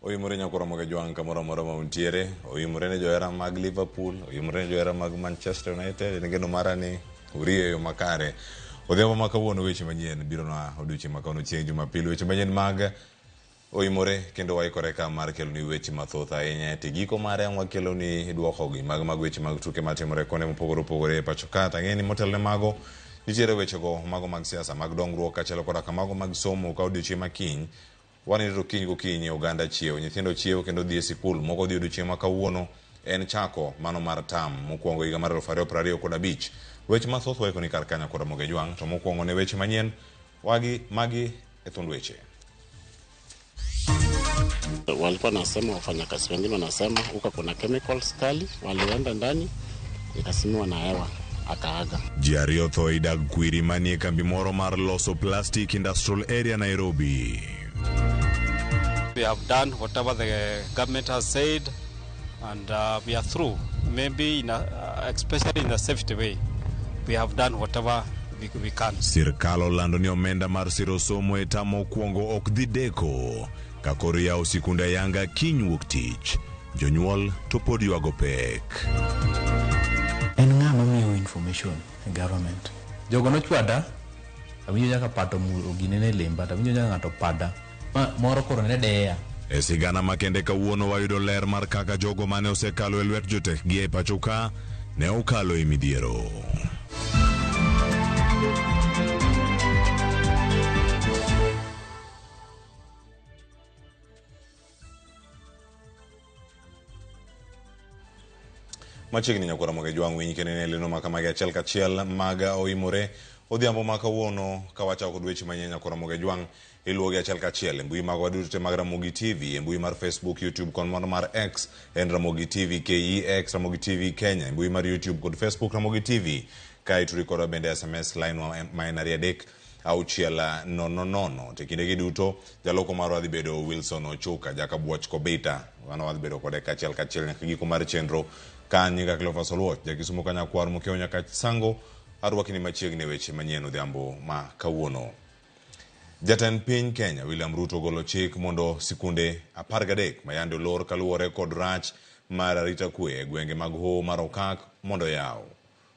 Oimore nyakoro moge jwang' kamoro amora ma untiere. Oimore ne johera mag Liverpool, oimore ne johera mag Manchester United. En geno mara ni uriyo e yo makare. Odhiambo ma kawuono weche manyien bironwa odiochieng' ma kawuono chieng' Jumapil. Weche manyien mag oimore kendo waikore ka mar keloni weche mathoth ahinya. To giko mare ang' wakeloni duokogi mag mag weche mag tuke matimore kuonde mopogore opogore e pacho ka. To ang'e ni motelo ne mago nitiere wechego mago mag siasa, mag dongruok kaachiel koda ka mago mag somo ka odiochieng' ma kiny Waneno to kiny gokinyi oganda chiew, nyithindo chiew kendo dhi e sikul, moko dhi odiochieng' ma kawuono en chako mano mar tam mokwongo higa mar 2025. Weche mathoth waikoni kar kanyo kod Ramogi Ajwang', to mokwongo ne weche manyien wagi magi e thund weche. Walikuwa nasema wafanyakazi wengine wanasema huko kuna chemicals kali, walienda ndani ikasimiwa na hewa akaaga. Ji ariyo otho ei dag kwiri manie kambi moro mar loso plastic Industrial Area Nairobi. We have done whatever the government has said and we are through. Maybe in a, especially in the safety way, we have done whatever we can. Sirkal olando ni omenda mar siro somo e tam mokwongo ok dhi deko ka koro yawo sikunde ayanga kiny wuok tich. Jonyuol to pod ywago pek. En ng'a mamiyo information e government? Jogo nochwada, awinjo nyaka pato oginene e lemba, to awinjo nyaka ng'ato pada. Ma moro koro ne deya. E sigana makende kawuono wayudo ler mar kaka jogo mane osekalo e lwet jotekgi e pacho ka ne okalo e midhiero. Machiegni nyakwara Moge Jwang' winy kendo ne lendo makamagi achiel kachiel mag oimore odhiambo ma kawuono ka wachako kod weche manyien nyakwara Moge Jwang' iluwogi achiel kachiel e mbui magwa duto te mag Ramogi TV e mbui mar Facebook, YouTube kod mano mar X en Ramogi TV KEX, Ramogi TV Kenya e mbui mar YouTube kod Facebook Ramogi TV ka ituri kodwa bende SMS line wa ma en 23 6 0 0. To e kindegi duto jaloko marwa dhi bedo Wilson Ochuka Jakabuoch Kobita. Mano wadhi bedo kode kachiel kachiel nyaka giko mar chenro. Ka nyinga Cleophas Oluoch, Jakisumo Kanyakwar Mokiewo nyaka Sango, arwakni machiegni e weche manyien odhiambo ma kawuono. Jatend piny Kenya William Ruto ogolo chik mondo sikunde 13 mayande olor kaluwore kod rach mar arita kwe e gwenge mag Hoho mar Okak mondo oyaw.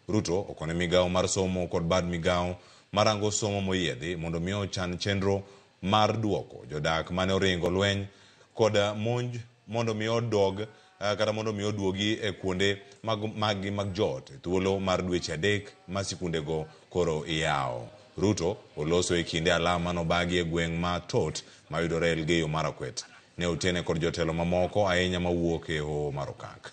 Ruto okone migawo mar somo kod bad migawo marango somo moyiedhi mondo mi ochan chenro mar duoko jodak mane oringo lweny kod monj mondo mi odog kata mondo mi oduogi e kuonde mag maggi mag joot e thuolo mar dweche adek ma sikundego koro iyawo. Ruto oloso e kinde alam manobagi e gweng' ma Tot mayudore Elgeyo Marakwet. Ne otene kod jotelo mamoko ahinya mawuok e Hoho mar Okak.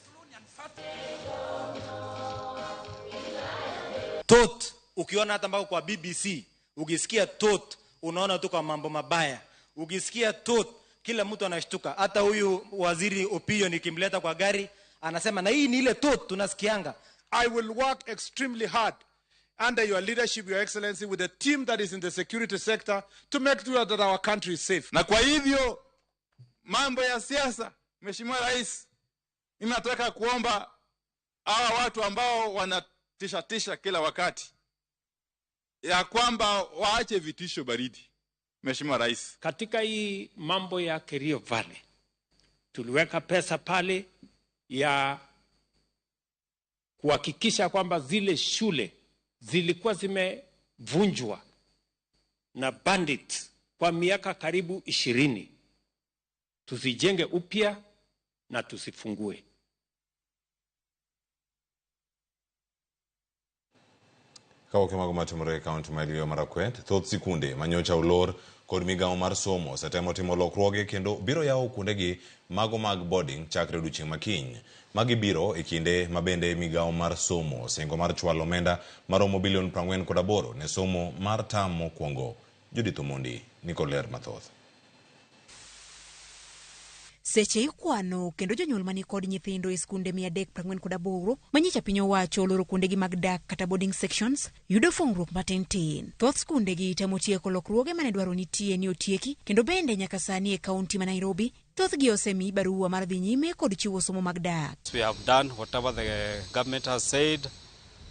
Tot, ukiona hata mpaka kwa BBC, ukisikia tot unaona tu kwa mambo mabaya. Ukisikia tot kila mtu anashtuka. Hata huyu waziri Opiyo nikimleta kwa gari anasema na hii ni ile tot tunasikianga. I will work extremely hard under your leadership, Your Excellency, with the team that is in the security sector to make sure that our country is safe. Na kwa hivyo mambo ya siasa, Mheshimiwa Rais, mimi nataka kuomba hawa watu ambao wanatishatisha kila wakati ya kwamba waache vitisho baridi. Mheshimiwa Rais, katika hii mambo ya Kerio Valley tuliweka pesa pale ya kuhakikisha kwamba zile shule zilikuwa zimevunjwa na bandits kwa miaka karibu 20 tuzijenge upya na tusifungue. Kawoke mago matimore e kaunti ma Elgeyo Marakwet, thoth sikunde manyocha olor kod migawo mar somo osetemo timo lokruoge kendo biro yawo kuondegi mago mag boarding chakre odiochieng' ma kiny. Magi biro e kinde ma bende migawo mar somo osingo mar chwalo omenda maromo bilion 48 ne somo mar tam mokwongo. Judith Omondi nikod ler mathoth. Seche ikwano kendo jonyuol mani kod nyithindo e skunde 348 manyicha piny owacho oloro kuondegi mag dak kata boarding sections yudo fungruok matin tin. Thoth skundegi temo tieko lokruoge mane dwaro nitie ni otieki kendo bende nyaka sani e kaunti ma Nairobi thothgi osemi barua mar dhi nyime kod chiwo somo mag dak. We have done whatever the government has said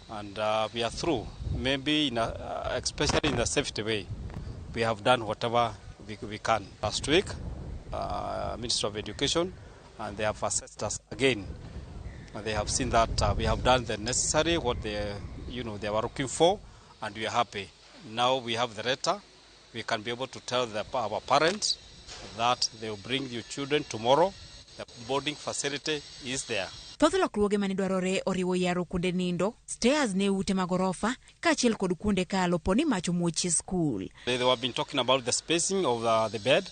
and we are through. Maybe in a, especially in the safety way, we have done whatever we can. Last week, Ministry of Education, and they have assessed us again. And they have seen that we have done the necessary, what they, they were looking for, and we are happy. Now we have the letter. We can be able to tell our parents that they will bring your children tomorrow. The boarding facility is there. Thoth lokruoge mane dwarore oriwo yaro kuonde nindo, stairs ne ute mag orofa, kaachiel kod kuonde kalo po ni mach omuoch e skul. They have been talking about the spacing of the bed.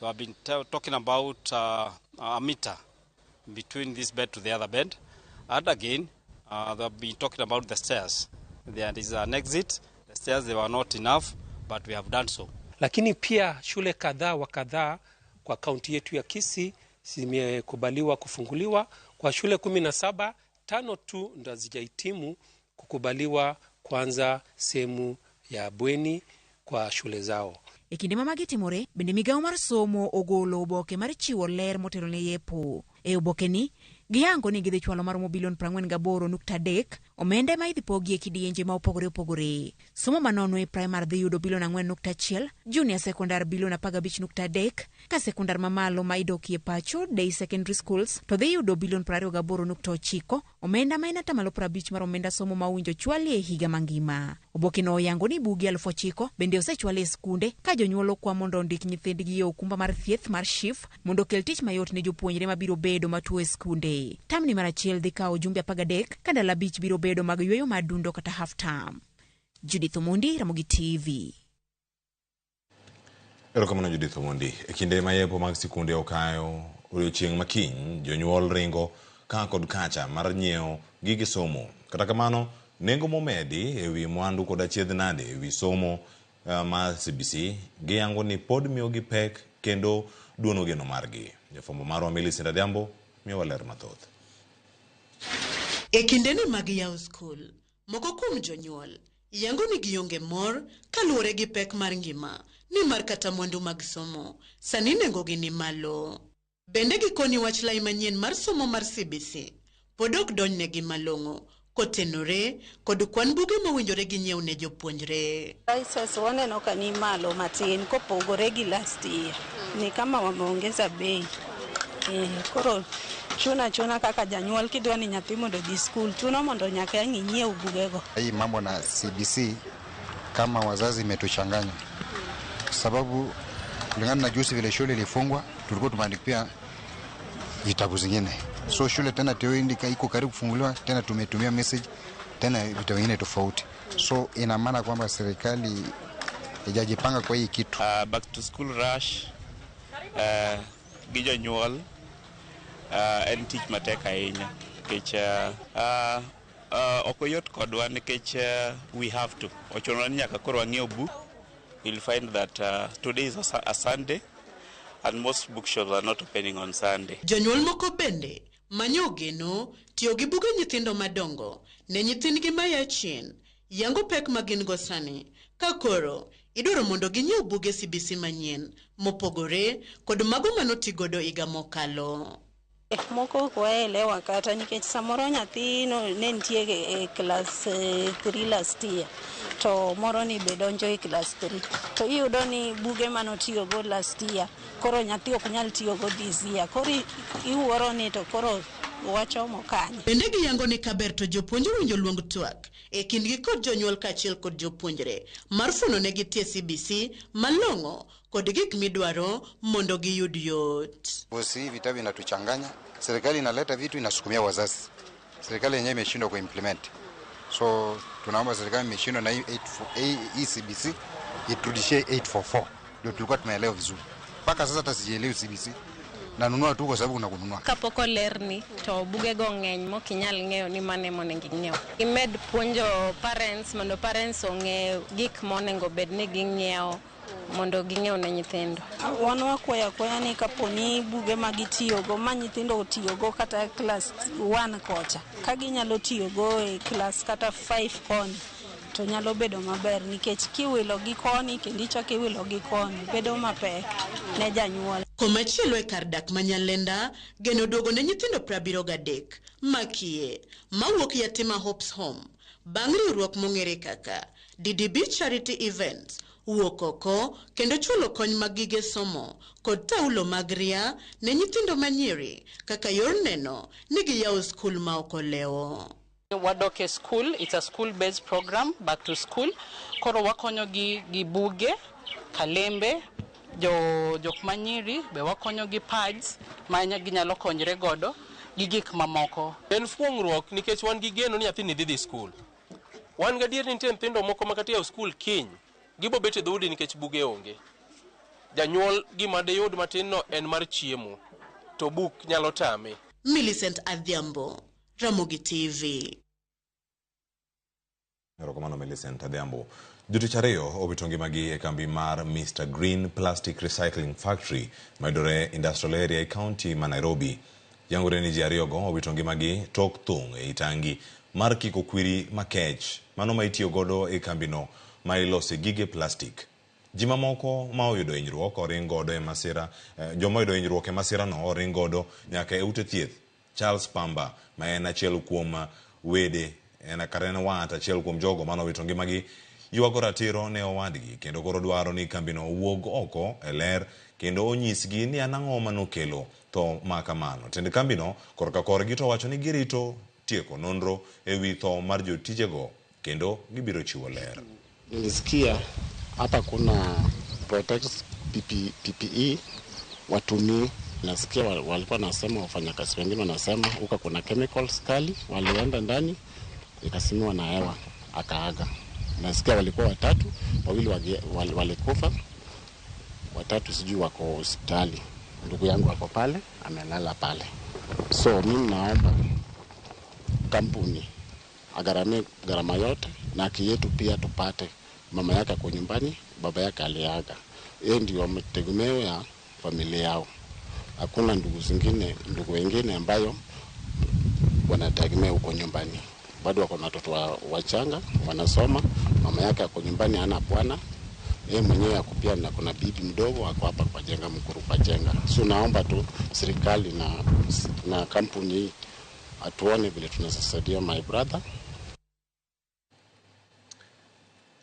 They have been talking about a meter between this bed to the other bed. And again, they have been talking about the stairs. There is an exit. The stairs, they were not enough, but we have done so. Lakini pia shule kadhaa wa kadhaa kwa kaunti yetu ya Kisii zimekubaliwa kufunguliwa. Kwa shule 17, 5 tu ndo hazijahitimu kukubaliwa kuanza sehemu ya bweni kwa shule zao. E kinde ma magi timore, bende migawo mar somo ogolo oboke mar chiwo ler motelo ne yepo. E oboke ni, giyango ni gidhi chwalo maromo bilion 48.3 omenda ma idhi pogi e kidienje ma opogore opogore. Somo manono e primar dhi yudo bilion 4.1, junior secondar bilion 15.3, ka sekondar mamalo ma idokie pacho day secondary schools to dhi yudo bilion 28.9, omenda ma en atamalo 50 mar omenda somo ma owinjo chwali e higa mangima. Oboke no oyango ni buge 9,000 bende osechwali e skunde ka jonyuol okwa mondo ondik nyithindgi e okumba mar thieth mar SHIF mondo okel tich mayot ne jopuonjre mabiro bedo matuo e skunde. Tamni mar achiel dhi kawo jumbe 13 ka ndalo 5 biro bedo mag yweyo mar dundo kata half term. Judith Omondi, Ramogi TV. Erokamano Judith Omondi. E kinde ma yepo mag sikunde okayo odiochieng' makiny, jonyuol ringo ka kod kacha mar nyiewo gige somo. Kata kamano, nengo momedi ewi mwandu kod achiedh nade ewi somo mar CBC giyango ni pod miyogi pek kendo duono geno margi. Jafwambo marwa Millicent Adhiambo miyowa ler mathoth. E kindeni mag yawo skul, moko kuom jonyuol yango ni gionge mor kaluwore gi pek mar ngima nimar kata mwandu mag somo sani nengogi ni malo. Bende gikoni wach lai manyien mar somo mar CBC pod ok donjnegi malong'o kotenore kod kwan buge mowinjore ginyiew ne jopuonjre. Prices waneno ka ni malo matin kopogore gi last year, ni kama wameongeza bei. Koro chuna kaka janyuol kidwa ni nyathi mondo odhi skul, chuno mondo nyaka ang' inyiew bugego. Hii mambo na CBC kama wazazi imetuchanganya, sababu kulingana na juzi vile shule ilifungwa tulikuwa tumeandikia vitabu zingine, so shule tena teo iko karibu kufunguliwa tena, tumetumia message tena vitabu vingine tofauti, so ina maana kwamba serikali haijajipanga kwa hii kitu. Back to school rush gi jonyuol en tich matek ahinya nikech ok oyot kodwa nikech we have to ochuno ni nyaka koro wang'iew book. You'll find that today is a Sunday and most bookshops are not opening on Sunday. Jonyuol moko bende manyo geno tiyo gi buge nyithindo madongo ne nyithindgi maya chien yango pek ma gin go sani ka koro idwaro mondo ginyiew buge CBC manyien mopogore kod mago manotigodo higa mokalo. Moko ok waelewa kata nikech samoro nyathi ne nitie e class 3 last year to moro ni be donjo e class 3 to iyudo ni buge manotiyogo last year koro nyathi ok nyal tiyogo this year, koro iwuoro ni to koro wachomo kanye. Bende giyango ni kaber to jopuonj owinjo luong twak e kindgi kod jonyuol kaachiel kod jopuonjre mar fuono negi tie CBC malong'o kod gik midwaro mondo giyud yot. Bosi, vitabu inatuchanganya, serikali inaleta vitu inasukumia wazazi, serikali yenyewe imeshindwa kuimplement, so tunaomba serikali imeshindwa na hii CBC iturudishie 844 ndio tulikuwa tumeelewa vizuri. Mpaka sasa hata sijielewi CBC, nanunua tu kwa sababu kuna kununua. Kapok olerni to bugego ng'eny mok inyal ng'eyo ni mane monego ing'iew. Imed puonjo parents mondo parents ong'e gik monego bed ni ging'iewo mondo ging'iew ne nyithindo. Wan wakwayo akwaya ni kaponi buge ma gitiyogo ma nyithindo otiyogo kata class 1 kocha, ka ginyalo tiyogo e class kata 5 koni to nyalo bedo maber nikech kiwilo gi koni kendo ichako iwilo gi koni bedo mapek ne janyuol. Komachielo e kar dak ma Nyalenda, geno duogo ne nyithindo 73 makie mawuok Yatima Hope's Home bang' riwruok mong'ere kaka DDB Charity Events wuok oko kendo chulo kony mag gige somo kod taulo mag ria ne nyithindo manyiri kaka yor neno ni giyawo skul ma ok olewo. Wadok e school, it's a school based program, back to school. Koro wakonyo gi buge, kalembe, jok manyiri be wakonyo gi pads ma ginyalo konyre godo gi gik mamoko. En fuong'ruok nikech wan gi geno ni nyathini dhi skul. Wan gadier ni nitie nyithindo moko ma kata yawo skul kiny, gibo bet e dhoudi nikech buge onge. Janyuol gima deyud matin no en mar chiemo, to buk nyalo tame. Millicent Adhiambo, Ramogi TV. Erokamano Millicent Adhiambo. Jotich ariyo owito ngimagi e kambi mar Mr Green Plastic Recycling Factory mayudore Industrial Area e kaunti ma Nairobi. Yangore ni ji ariyogo owito ngimagi tok thung' ei tangi mar kiko kwiri makech mano ma itiyo godo e kambino ma ilose gige plastik. Ji mamoko ma oyudo hinyruok oring godo e masira, joma oyudo hinyruok e masirano oring godo nyaka e ute thieth. Charles Pamba ma en achiel kuom wede en kata en wat achiel kuom jogo mane owito ngimagi ywago ratiro ne owadgi kendo koro dwaro ni kambino owuog oko e ler kendo onyisgi ni en ang'o manokelo tho ma kamano. Tend kambino korka korgi to wacho ni girito tieko nonro ewi tho mar jotijego kendo gibiro chiwo ler. Nilisikia hapa kuna protect PPE watumii. Nasikia walikuwa nasema wafanyakazi wengine wanasema huko kuna chemicals kali, walienda ndani ikasimiwa na hewa akaaga. Nasikia walikuwa watatu, wawili walikufa, watatu sijui wako hospitali. Ndugu yangu ako pale, amelala pale. So mimi naomba kampuni agharamie gharama yote na haki yetu pia tupate. Mama yake ako nyumbani, baba yake aliaga. Yeye ndio mategemeo ya familia yao. Hakuna ndugu zingine, ndugu wengine ambayo wanategemea huko nyumbani. Bado wako na watoto wachanga wanasoma. Mama yake ako nyumbani hana bwana. Yeye mwenyewe ako pia na kuna bibi mdogo ako hapa kwa jenga mkuru kwa jenga. So naomba tu serikali na kampuni atuone vile tunasaidia my brother.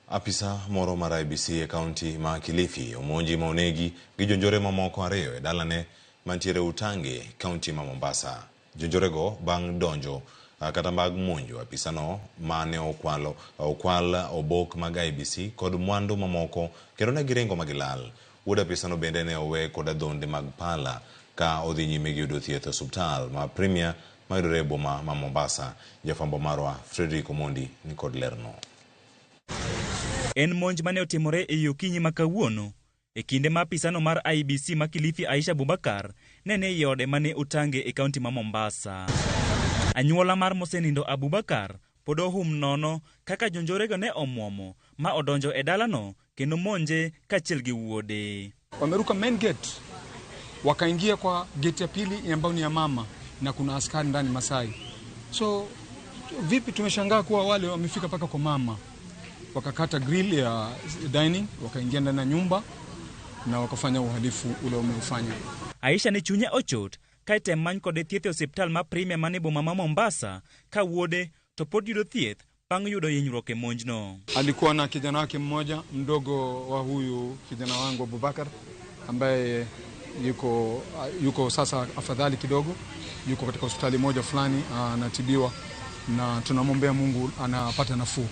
Apisa moro mar IEBC e kaunti ma Kilifi omonji ma onegi gi jonjore mamoko ariyo e dalane mantiere Utange, kaunti ma Mombasa. Jonjorego bang' donjo kata mag monjo apisano mane okwal obok mag IEBC kod mwandu mamoko kendo ne giringo magilal. Wuod apisano bende ne owe kod adhonde mag pala ka odhi nyime gi yudo thieth e osiptal ma Premier mayudore e boma ma Mombasa. Jafwambo marwa Frederick Omondi ni kod lerno. En monj mane otimore e okinyi ma kawuono e kinde ma apisano mar IEBC ma Kilifi Aisha Abubakar nene ei ode mane Utange e kaunti ma Mombasa. Anyuola mar mosenindo Abubakar pod ohum nono kaka jonjorego ne omuomo ma odonjo e dalano kendo monje kaachiel gi wuode. Wameruka main gate wakaingia kwa gate ya pili ambayo ni ya mama na kuna askari ndani Masai. So vipi tumeshangaa kuwa wale wamefika paka kwa mama. Wakakata grill ya dining, wakaingia ndani ya nyumba na wakafanya uhalifu ule wameufanya. Aisha ne chunye ochot ka item many kode thieth e osiptal ma Premier mane boma ma Mombasa ka wuode to pod yudo thieth bang' yudo hinyruok e monjno. Alikuwa na kijana wake mmoja mdogo wa huyu kijana wangu Abubakar ambaye yuko sasa afadhali kidogo, yuko katika hospitali moja fulani anatibiwa na tunamwombea Mungu anapata nafuu.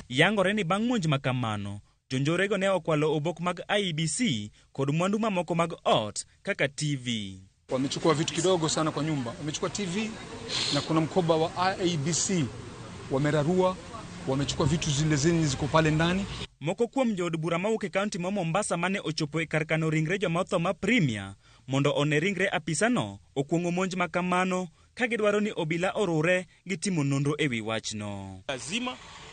Yangore ni bang' monj makamano, jonjorego ne okwalo obok mag IEBC kod mwandu mamoko mag ot kaka TV. Wamechukua vitu kidogo sana kwa nyumba. Wamechukua TV na kuna mkoba wa IEBC wamerarua, wamechukua vitu zile zenye ziko pale ndani. Moko kuom jood bura mawuok e kaunti ma Mombasa mane ochopo e kar kano ringre joma otho ma Premier mondo one ringre apisano okuong'o monj makamano ka gidwaro ni obila orure gi timo nonro ewi wachno.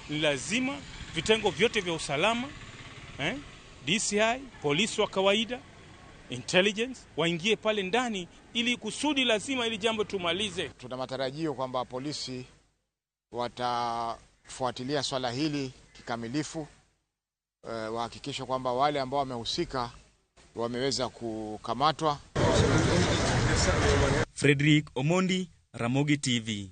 Ni lazima vitengo vyote vya usalama, DCI, polisi wa kawaida, intelligence waingie pale ndani ili kusudi lazima ili jambo tumalize. Tuna matarajio kwamba polisi watafuatilia swala hili kikamilifu, wahakikishe kwamba wale ambao wamehusika wameweza kukamatwa. Frederick Omondi, Ramogi TV.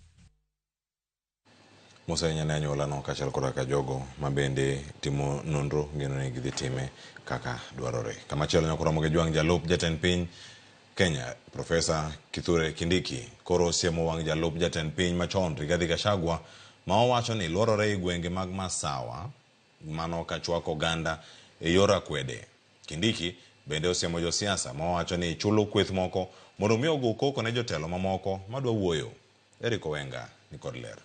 Mos ahinya ne anyuolano kaachiel koda ka jogo ma bende timo nonro geno ni gidhi time kaka dwarore. Kamachielo nyaka oromo gi Jwang' jalup jatend piny Kenya Profesa Kithure Kindiki koro osiemo wang' jalup jatend piny machon Rigathi Gachagua ma owacho ni luorore e gwenge mag Masawa mano ka chwako oganda e yor akwede. Kindiki bende osiemo josiasa ma owacho ni chulo kweth moko mondo mi ogo koko ne jotelo mamoko madwa wuoyo. Eric Owenga ni kod ler.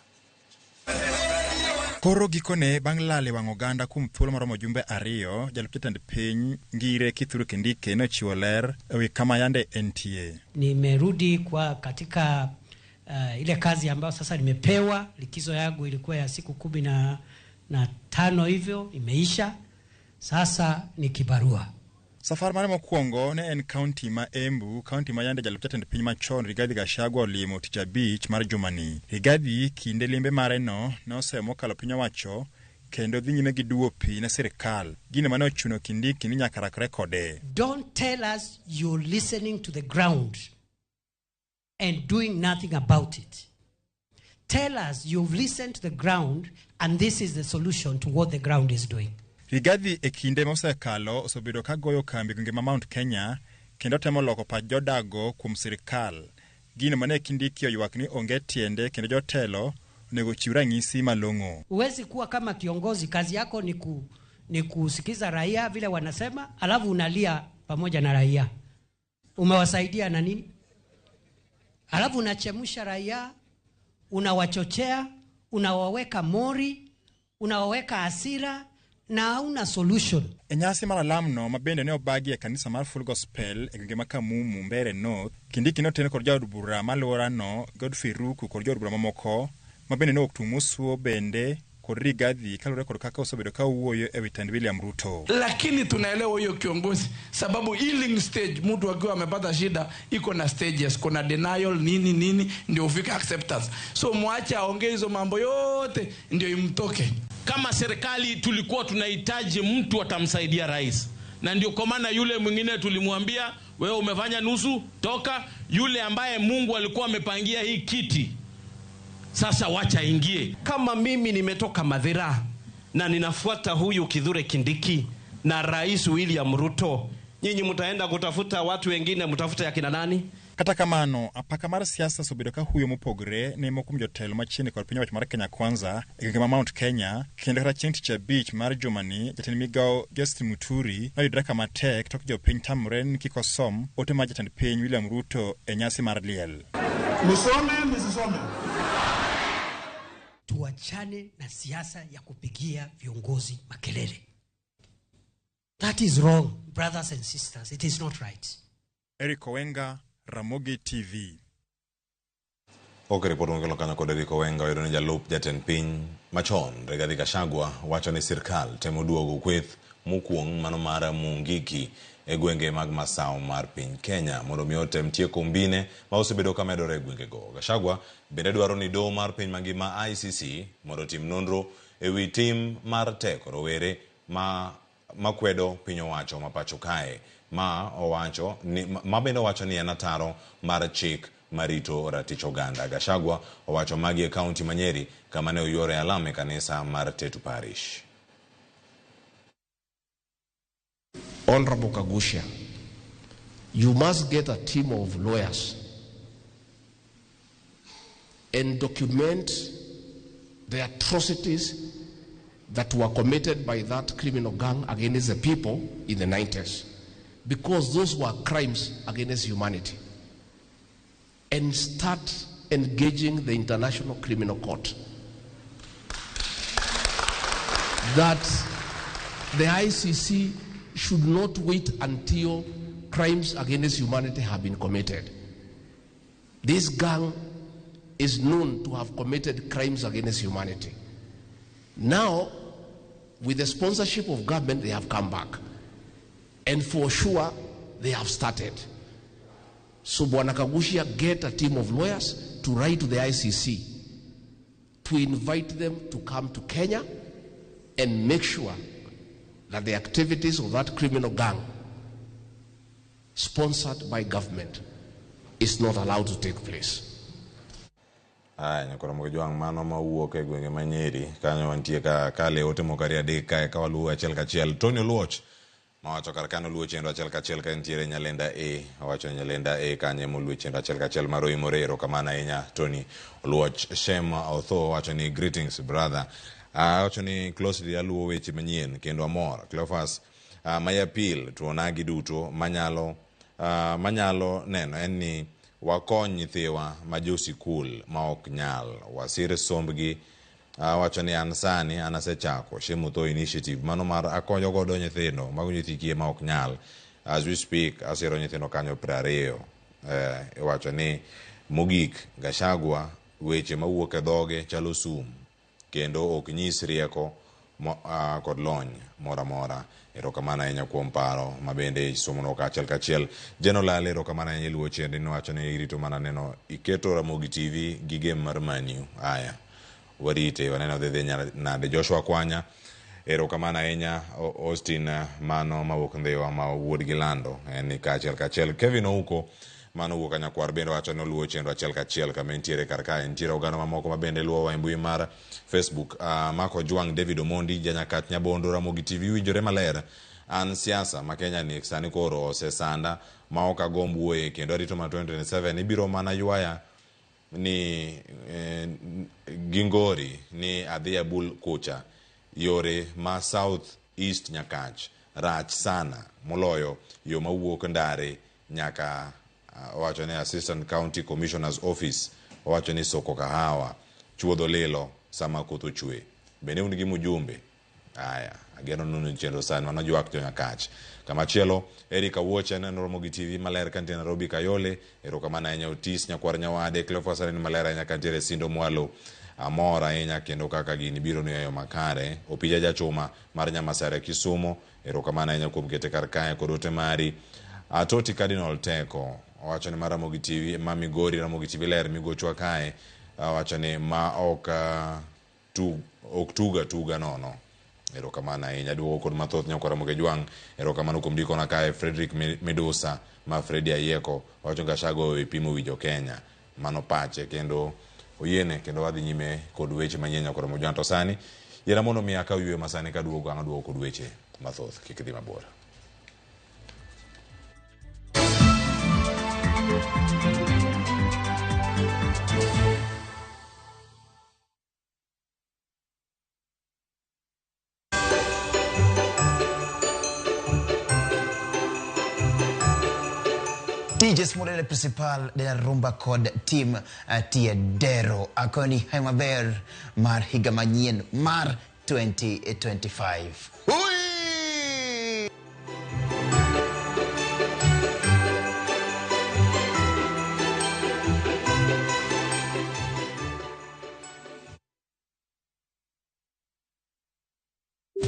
Koro gikone bang' lal e wang' oganda kuom thuolo maromo jumbe ariyo, jalup jatend piny Ngire Kithure Kindiki nochiwo ler e wi kama yande entie. Nimerudi kwa katika ile kazi ambayo sasa nimepewa. Likizo yangu ilikuwa ya siku 15 hivyo imeisha, sasa ni kibarua. Safar mare mokwongo ne en kaunti ma Embu, kaunti ma yande jalup jatend piny machon Rigathi Gachagua olimo tich abich mar jumani. Rigathi kinde limbe mare no ne osemo mokalo piny owacho kendo dhi nyime gi duwo pi ne sirikal, gino mane ochuno Kindiki ni nyaka rakre kode. Don't tell us you're listening to the ground and doing nothing about it. Tell us you've listened to the ground and this is the solution to what the ground is doing. Rigathi e kinde mosekalo osebedo ka goyo kambi gwenge ma Mount Kenya kendo temo loko pach jodago kuom sirikal. Gino mane Kindiki oywak ni onge tiende kendo jotelo onego ochiw ranyisi malong'o. Huwezi kuwa kama kiongozi, kazi yako ni kusikiza raia vile wanasema, alafu unalia pamoja na raia. Umewasaidia na nini? Alafu unachemsha raia, unawachochea, unawaweka mori, unawaweka hasira na hauna solution. E nyasi mar alamno ma bende ne obagi e kanisa mar Full Gospel e gwenge ma Kamumu, Mbeere North, Kindiki ne oten kod jaod bura ma alworano Godfrey Ruku kod jood bura mamoko ma bende ne owuok tung' mosuo bende kod Rigathi kaluwore kod kaka osebedo ka owuoyo e wi tend William Ruto. Lakini tunaelewa huyo kiongozi sababu healing stage, mtu akiwa amepata shida iko na stages, kuna denial nini nini ndio ufike acceptance. So mwache aongee hizo mambo yote ndio imtoke. Kama serikali tulikuwa tunahitaji mtu atamsaidia rais, na ndio kwa maana yule mwingine tulimwambia wewe umefanya nusu, toka. Yule ambaye Mungu alikuwa amepangia hii kiti sasa wacha ingie. Kama mimi nimetoka Mathira na ninafuata huyu Kithure Kindiki na Rais William Ruto, nyinyi mtaenda kutafuta watu wengine, mtafuta ya kina nani? Kata kamano, apaka mar siasa osebedo ka huyo mopogre ne moko kuom jotelo machiegni kod piny owacho mar Kenya Kwanza e gwenge ma Mount Kenya, kendo kata chieng' tich abich mar jumani, jatend migao Justin Muturi noyudore kama tek tok jopiny tamore ni kik osom ote mar jatend piny William Ruto e nyasi mar liel. Nisome nisisome? Tuachane na siasa ya kupigia viongozi makelele. That is wrong, brothers and sisters. It is not right. Eric Owenga, Ramogi TV. Ok ripot mokelo kanyo kod Eric Owenga oyudo ni jalup jatend piny machon Rigathi Gachagua wacho ni sirkal temo duogo kweth mokwong' mano mar Mungiki e gwenge mag Masawa mar piny Kenya mondo mi otem tieko mbine ma osebedo ka medore e gwengego. Gachagua bende dwaro ni doho mar piny mangima ICC mondo otim nonro e wi tim mar teko rowere ma makwedo piny owacho ma pacho kae ma owacho ni ma bende owacho ni en ataro mar chik marito ratich oganda. Gachagua owacho magi e kaunti ma Nyeri kama ne oyuore alam e kanisa mar Tetu Parish. Honorable Kaguchia, you must get a team of lawyers and document the atrocities that were committed by that criminal gang against the people in the 90s, because those were crimes against humanity, and start engaging the International Criminal Court. That the ICC should not wait until crimes against humanity have been committed. This gang is known to have committed crimes against humanity. Now, with the sponsorship of government, they have come back. And for sure, they have started. So Bwana Kaguchia, get a team of lawyers to write to the ICC to invite them to come to Kenya and make sure that the activities of that criminal gang sponsored by government is not allowed to take place. Aya, nyakoro Mokejwang' mano mawuok e gwenge ma Nyeri kanyo wantie ka kale ote moko ariyo adek kae ka waluwo achiel kachiel. Tony Oluoch mawacho kar kano luwo chenro achiel kachiel ka entiere Nyalenda A, owacho ni Nyalenda A kanyo ema oluwe chenro achiel kachiel mar Oimore. Erokamano ahinya Tony Oluoch. Shem Otho wacho ni greetings brother. Awacho ni closely aluwo weche manyien kendo amor. Cleophas my appeal to onagi duto manyalo manyalo neno en ni wakony nyithiwa ma jo sikul ma ok nyal wasir sombgi. Awacho ni an sani an asechako Shemutho initiative mano mar akonyo godo nyithindo mago nyithi kiye ma ok nyal. As we speak asiro nyithindo kanyo 20. Iwacho ni mogik Gachagua weche mawuok e dhoge chalo sum kendo ok nyis rieko kod lony moro amora. Erokamano ahinya kuom paro ma bende isomonwa ka achiel kachiel. Jeno Lale, erokamano ahinya iluwo chenro niwacho ni irito mana neno iketo Ramogi TV gi game mar Man U. Aya, warite waneno dhi dhi nade. Joshua Kwanya, erokamano ahinya. Austin mano mawuok Ndhiwa ma wuod gi Lando en ni kaachiel kachiel. Kevin Ouko mano wuok Anyakwar bende wacho ni oluwo chenro achiel kachiel kama entiere kar kae. Nitiere oganda mamoko ma bende luwowa e mbui mar Facebook. Mark Ojwang, David Omondi, Janyakach Nyabondo, Ramogi TV winjore maler. An siasa ma Kenya ni sani koro osesanda ma ok agomb wuoye kendo arito mana 2027 ibiro mana ywaya ni gi ngori ni adhi abul kucha. Yore ma South East Nyakach rach sana moloyo yo mawuok Ndare nyaka owacho ni Assistant County Commissioner's Office owacho ni soko kahawa chuodho lilo sama koth ochwe. Bende un gi mujumbe? Aya, ageno nunu chenro sani mano ywak jo Nyakach. Kamachielo Eric Awuoch en Ramogi TV maler kantie Nairobi Kayole. Erokamano ahinya Otis Nyakwar Nyawade. Cleophas aneno maler ahinya kantiere Sindo Mwalo. Amor ahinya kendo kaka gini biro ni eyo makare. Opija Jachuma mar Nyamasare Kisumo. Erokamano ahinya kuom kete kar kae kod ote mari. Atoti Cardinal Teko owacho ni mar Ramogi TV ma Migori Ramogi TV ler migochwa kae. Owacho ni ma ok ok tuga tuga nono. Erokamano ahinya. Duogo kod mathoth nyakwar Ramogi Ojwang'. Erokamano kuom ndikona kae Frederick Midusa ma Freddy Ayieko owacho ni Gachagua owe pimo wi jo Kenya. Mano pache kendo oyiene kendo wadhi nyime kod weche manyien nyakwar Ramogi Ojwang'. To sani yiena mondo mi akaw yweyo ma sani kaduogo ang' aduogo kod weche mathoth. Kik idhi mabor. DJ Smolele Principal de la Rumba kod team Tiedero akoni hai maber mar higa manyien mar 2025. Ui!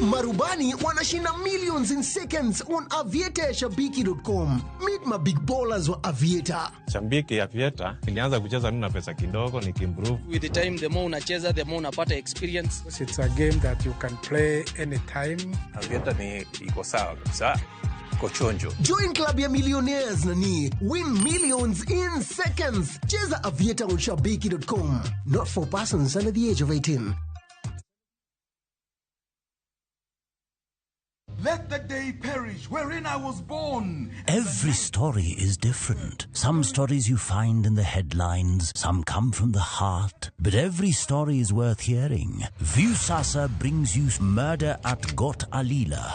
Marubani wanashinda millions in seconds on Aviator ya Shabiki.com. Meet my big ballers wa Aviator. Shabiki Aviator nilianza kucheza mimi na pesa kidogo nikiimprove. With the time, the more unacheza, the more unapata experience. It's a game that you can play anytime. Aviator ni iko sawa kabisa. Kochonjo. Join club ya millionaires nani. Win millions in seconds. Cheza Aviator on Shabiki.com. Not for persons under the age of 18. Let the day perish wherein I was born. Every story is different. Some stories you find in the headlines, some come from the heart. But every story is worth hearing. Viusasa brings you Murder at Got Alila.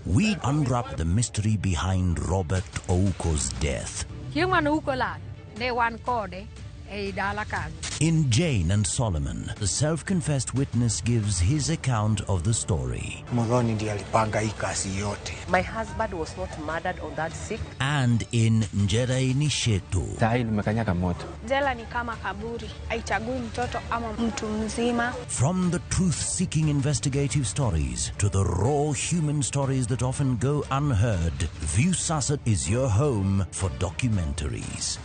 We unwrap the mystery behind Robert Ouko's death. Chieng' mane Ouko lal, ne wan kode ei dala kanyo. In Jane and Solomon, the self-confessed witness gives his account of the story. Muthoni ndiye alipanga hii kazi yote. My husband was not murdered on that sick. And in Njera Nishetu. Sahi limekanyaga moto. Jela ni kama kaburi, haichagui mtoto ama mtu mzima. From the truth-seeking investigative stories to the raw human stories that often go unheard, Viusasa is your home for documentaries.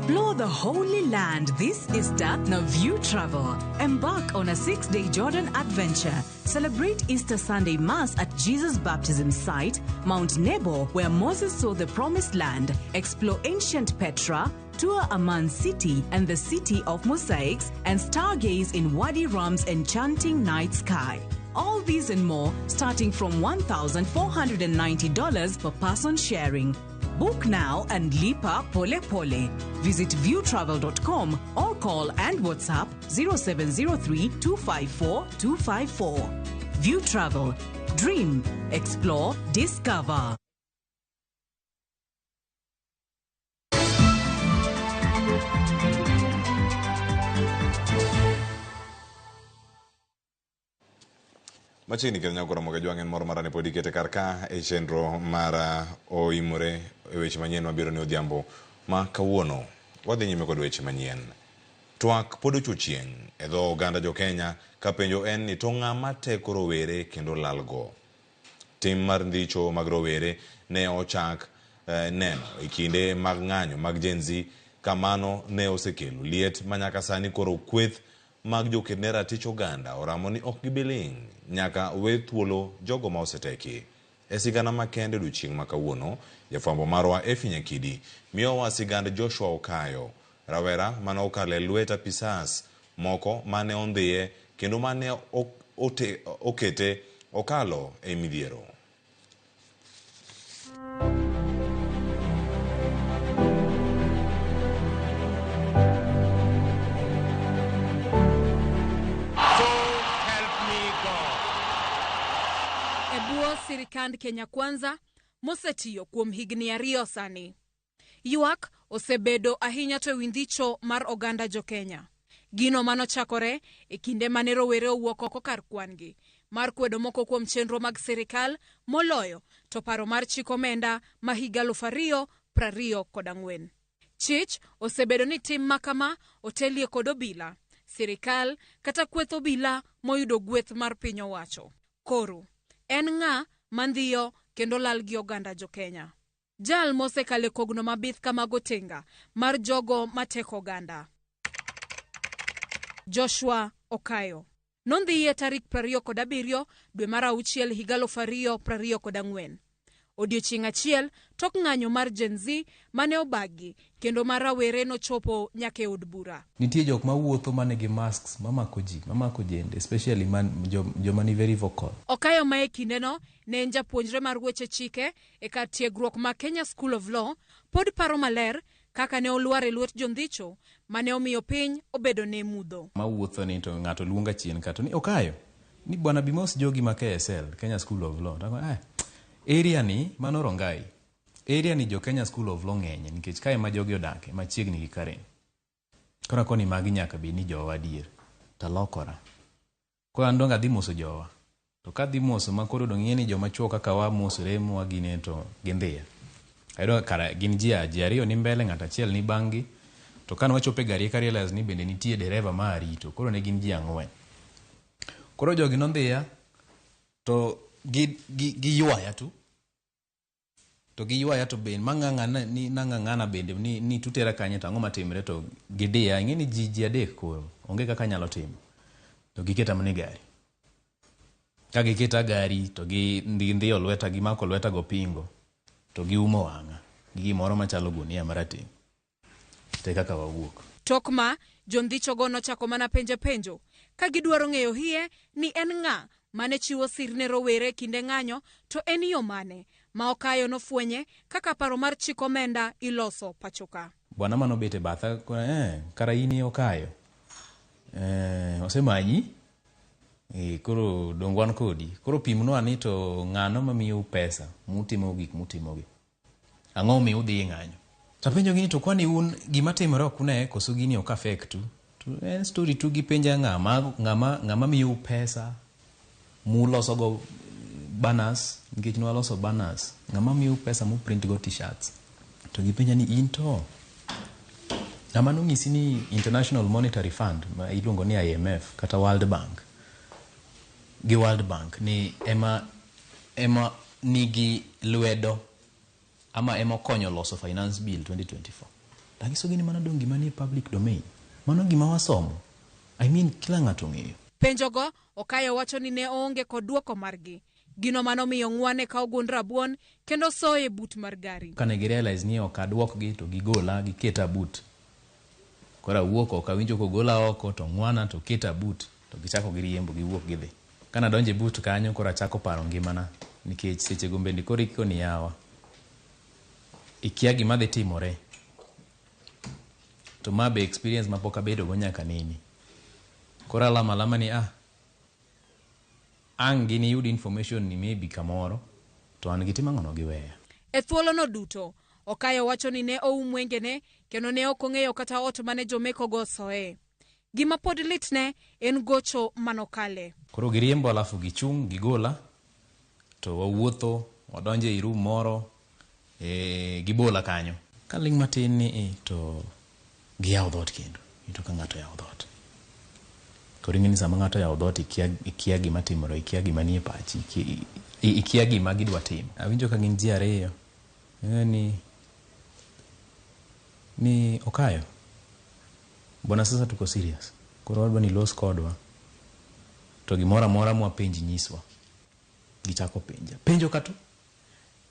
Explore the Holy Land this Easter na View Travel. Embark on a 6-day Jordan adventure. Celebrate Easter Sunday Mass at Jesus' baptism site, Mount Nebo, where Moses saw the Promised Land. Explore ancient Petra, tour Amman City and the City of Mosaics, and stargaze in Wadi Rum's enchanting night sky. All these and more starting from $1,490 per person sharing. Book now and lipa pole pole. Visit viewtravel.com or call and WhatsApp 0703 254 254. View Travel. Dream, explore, discover. Machiegni kendo nyakoro Ramogi Ajwang' en moro marani pod ikete kar ka e chenro mar oimore e weche manyien mabiro ni odhiambo ma kawuono. Wadhi nyime kod weche manyien. Twak pod ocho chieng' e dho oganda jo Kenya ka penjo en ni to ng'ama teko rowere kendo lalgo. Tim mar ndicho mag rowere ne ochak neno e kinde mag ng'anyo mag Gen Z ka mano ne osekelo liet ma nyaka sani koro kweth mag joked ne ratich oganda oramo ni ok gibi ling' nyaka we thuolo jogo ma oseteki. E sigana makende odiochieng' ma kawuono, jafwambo marwa Effie Nyakidi miyowa sigand Joshua Okayo, rawera mane okalo e lwet apisas moko mane ondhiye kendo mane okete okalo e midhiero. Sirikand Kenya Kwanza mosetiyo kuom higni 2 sani. Ywak osebedo ahinya to ewi ndicho mar oganda jo Kenya. Gino manochakore e kinde mane rowere owuok oko kar kwan-gi mar kwedo moko kuom chenro mag sirikal moloyo to paro mar chik omenda ma higa 2024. Chich osebedo ni tim makama otelie kod obila, sirikal kata kweth obila moyudo gweth mar piny owacho. Koro en ng'a mandhiyo kendo lal gi oganda jo Kenya. Jal mosekale kogno mabith kamago tenga mar jogo mateko oganda. Joshua Okayo nondhiye tarik 27 dwe mar 6 higa 2024. Odiochieng' achiel tok ng'anyo mar Gen Z mane obagi kendo mar rawere nochopo nyaka e od bura. Nitie jok mawuotho manigi masks mamako ji, mamako jende, especially joma ni very vocal. Okayo ma e kindeno ne en japuonjre mar weche chike e kar tiegruok ma Kenya School of Law pod paro maler kaka ne olwar e lwet jondhicho mane omiyo piny obedo ne mudho. Mawuotho ni to ng'ato luonga chien kato ni Okayo, ni bwana Bimos jogi ma KSL, Kenya School of Law. Tako, area ni mano Rongai. Area ni jo Kenya School of Law ng'enye nikech kae ma jogi odake machiegni gi Karen. Koro akoni magi nyaka bed ni jowa adier. Talokora. Koro an dong' adhi moso jowa. To kadhi moso ma koro dong' ing'e ni joma chuo kaka wa mosore mwa gine to gindhiya. Ayudo kara gin ji ariyo ni mbele ng'ato achiel ni bang' gi. To kane wachopo e gari eka realize ni bende nitie dereva ma arito. Koro ne gin ji 4. Koro jogi nondhiya to giywaya tu. To giywaya to ben mang'ang'ana ni nang'ang'ana bende ni tutera kanye to ang'o matimre to gidiya. Ing'e ni ji 3 koro onge kaka anyalo timo. To giketa mana e gari. Ka giketa gari to gindhiyo lweta gimako lweta go pingo to giumo wang'a gi gimoro machalo gunia marateng'. Te kaka wawuok. Tok ma jondhichogo nochako mana penjo penjo ka gidwaro ng'eyo hie ni en ng'a mane chiwo sir ne rowere kinde ng'anyo to en yo mane ma Okayo nofwenye kaka paro mar chik omenda iloso pachoka. Bwana manobet e batha kara in Okayo. Osemanyi? Koro dong wan kodi. Koro pimnwa ni to ng'ano mamiyou pesa mutimo gik mutimogi. Ang'o miyo udhi e ng'anyo? Tapenjogi ni to kwani un gima timore ok une koso gini ok affect u? To en story tu gipenja ng'ama miyou pesa mulosogo banners, nikech nwaloso banners, ng'ama miyou pesa muprint go t-shirts. To gipenja ni in to ng'ama nonyisi ni International Monetary Fund ma iluongo ni IMF kata World Bank gi World Bank ni ema nigi lwedo ama ema okonyo loso Finance Bill 2024. Tanyisogi ni mano dong' gima nie public domain. Mano gima wasomo. I mean kila ng'ato ong'eyo. Penjogo, Okayo wacho ni ne oonge kod duoko margi. Gino manomiyo ng'wane kawo gund rabuon kendo soye e but mar gari. Kane gi realize ni ok aduokgi to gigola giketa but. Koro awuok oko awinjo kogola oko to ng'wana to keta but to gichako giriembo giwuok gidhi. Kane adonjo e but kanyo koro achako paro ngimana nikech sechego bende koro ikoni yawa ikia gima dhi timore. To ma be experience mapok abedo go nyaka nene. Koro alamo alama ni ah ang' giniyud information ni maybe kamoro to an gitimo ang'ono giweya. E thuolono duto, Okayo wacho ni ne oum wengene kendo ne ok ong'eyo kata ot mane jomekogo osoe. Gima pod litne en gocho manokale. Koro giriembo alafu gichung' gigola to wawuotho wadonjo ei room moro gibola kanyo. Kaling' matin ni to giyawo dhoot kendo. Iyudo ka ng'ato oyawo dhoot. Koro ing'e ni sama ng'ato oyawo dhoot ikia gima timore, ikia gima nie pachi, ikia gima gidwa timo. Awinjo ka gin ji ariyo. Ing'e ni Okayo, bwana sasa tuko serious. Koro wadwa ni ilos kodwa. To gimoro amora mwapenji nyiswa. Gichako penja. Penjo ka to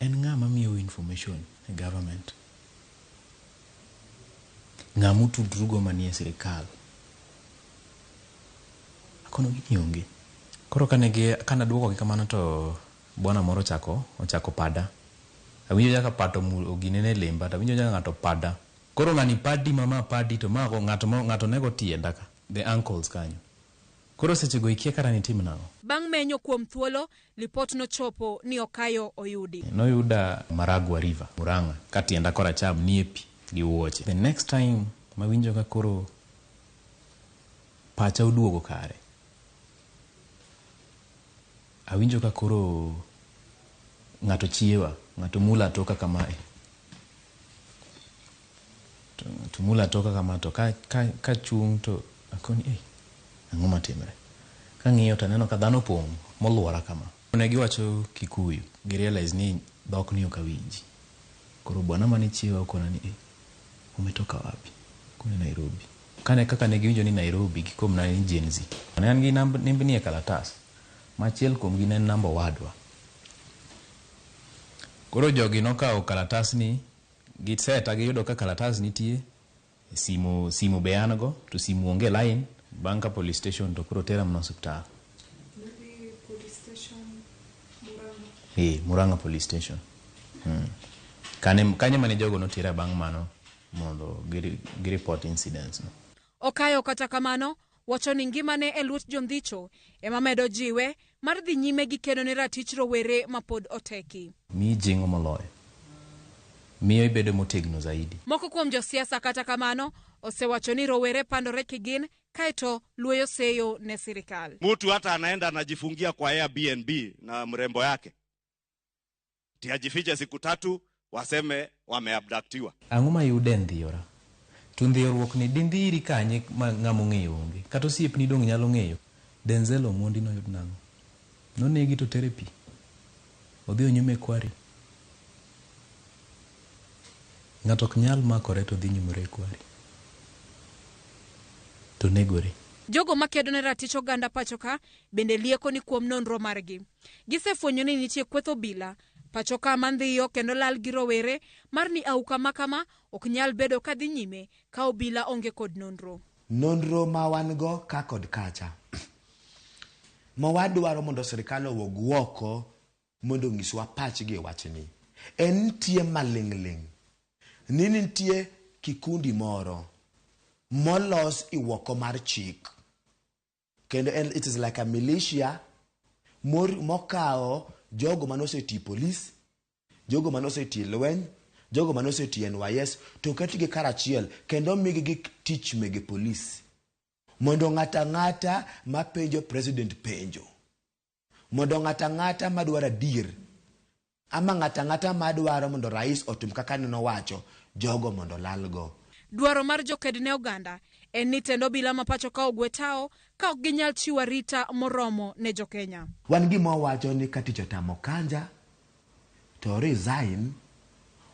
en ng'a mamiyou information e government? Ng'a mutudrugo manie sirikal? Akono gi ni onge. Koro kane aduokogi kamano to bwana moro ochako pada. Awinjo kaka pato oginene e lemba to awinjo kaka ng'ato pada. Koro ng'ani padi ma ma padi to ma ng'ato nego tienda ka, the ankles kanyo. Koro sechego ikia kata nitim nang'o. Bang' menyo kuom thuolo, lipot nochopo ni Okayo oyudi. Noyuda Maragua River, Murang'a, ka tienda koracham nie pi gi wuoche. The next time mawinjo ka koro pacha oduogo kare, awinjo ka koro ng'ato chiewa, ng'ato mula toka kamae. To mula toka kama to ka chung' to akoni, ang'o matimre? Kang'iyo to aneno ka dhano opong' moluora kama. Ne giwacho Kikuyu, gi realize ni dhok ni ok awinji. Koro bwana mane chiewa okona ni, umetoka wapi? Akone Nairobi. Kane kaka ne giwinjo ni Nairobi, gikomna ni Gen Z. Ne an gi nembni e kalatas, ma achiel kuomgi ne en namba owadwa. Koro jogi nokawo kalatasni, giseta giyudo ka kalatas nitie, simu be an go, to simu onge line. Bang' ka police station to koro tera mana osiptal. Murang'a police station. Kanye mane jogo notera bang' mano mondo gi report incidents no. Okayo kata kamano, wacho ni ngimane e lwet jondhicho ema medo jiwe mar dhi nyime gi kedo ne ratich rowere mapod oteki. Miyi jing'o moloyo. Miyo ibedo motegno zaidi. Moko kuom josiasa kata kamano osewacho ni rowere pandore kigin kaeto luoyo seyo ne sirikal. Mtu hata anaenda anajifungia kwa Airbnb na mrembo yake. Ti ajifiche siku 3 waseme wameabductiwa. Ang'o ma yude ndhiyora? To ndhiyoruok ni dindhiri kanye ma ng'ama ong'eyo onge. Kata osiepni dong' nyalo ng'eyo. Denzel Omondi noyud nang'o? Nonegi to tere pi. Odhi onyume kwari. Ng'ato ok nyal makore to dhi nyumore e kwari. To negore. Jogo makedo ne ratich oganda pacho ka bende lieko ni kuom nonro margi. Gisefwenyo ni nitie kweth obila pacho ka mandhiyo kendo lal gi rowere mar ni auka makama ok nyal bedo kadhi nyime ka obila onge kod nonro. Nonro ma wan go ka kod kacha ma wadwaro mondo sirikal owuog oko mondo onyiswa pachgi e wachni en nitie maling'ling' ni nitie kikundi moro molos iwoko mar chik kendo it is like a militia mokawo jogo manosetiyo polis, jogo manosetiyo lweny, jogo manosetiyo NYS to ketgi karachiel kendo migi gik tich mege polis mondo ng'ato ang'ata mapenjo president penjo, mondo ng'ato ang'ata madwaro adier ama ng'ato ang'ata madwaro mondo rais otim kaka nowacho, jogo mondo lalgo. Dwaro mar joked ne oganda en ni tend obila ma pacho ka ogwe tao ka ok ginyal chiwo arita moromo ne jokenya. Wan gima wawacho ni ka tich otamo Kanja to resign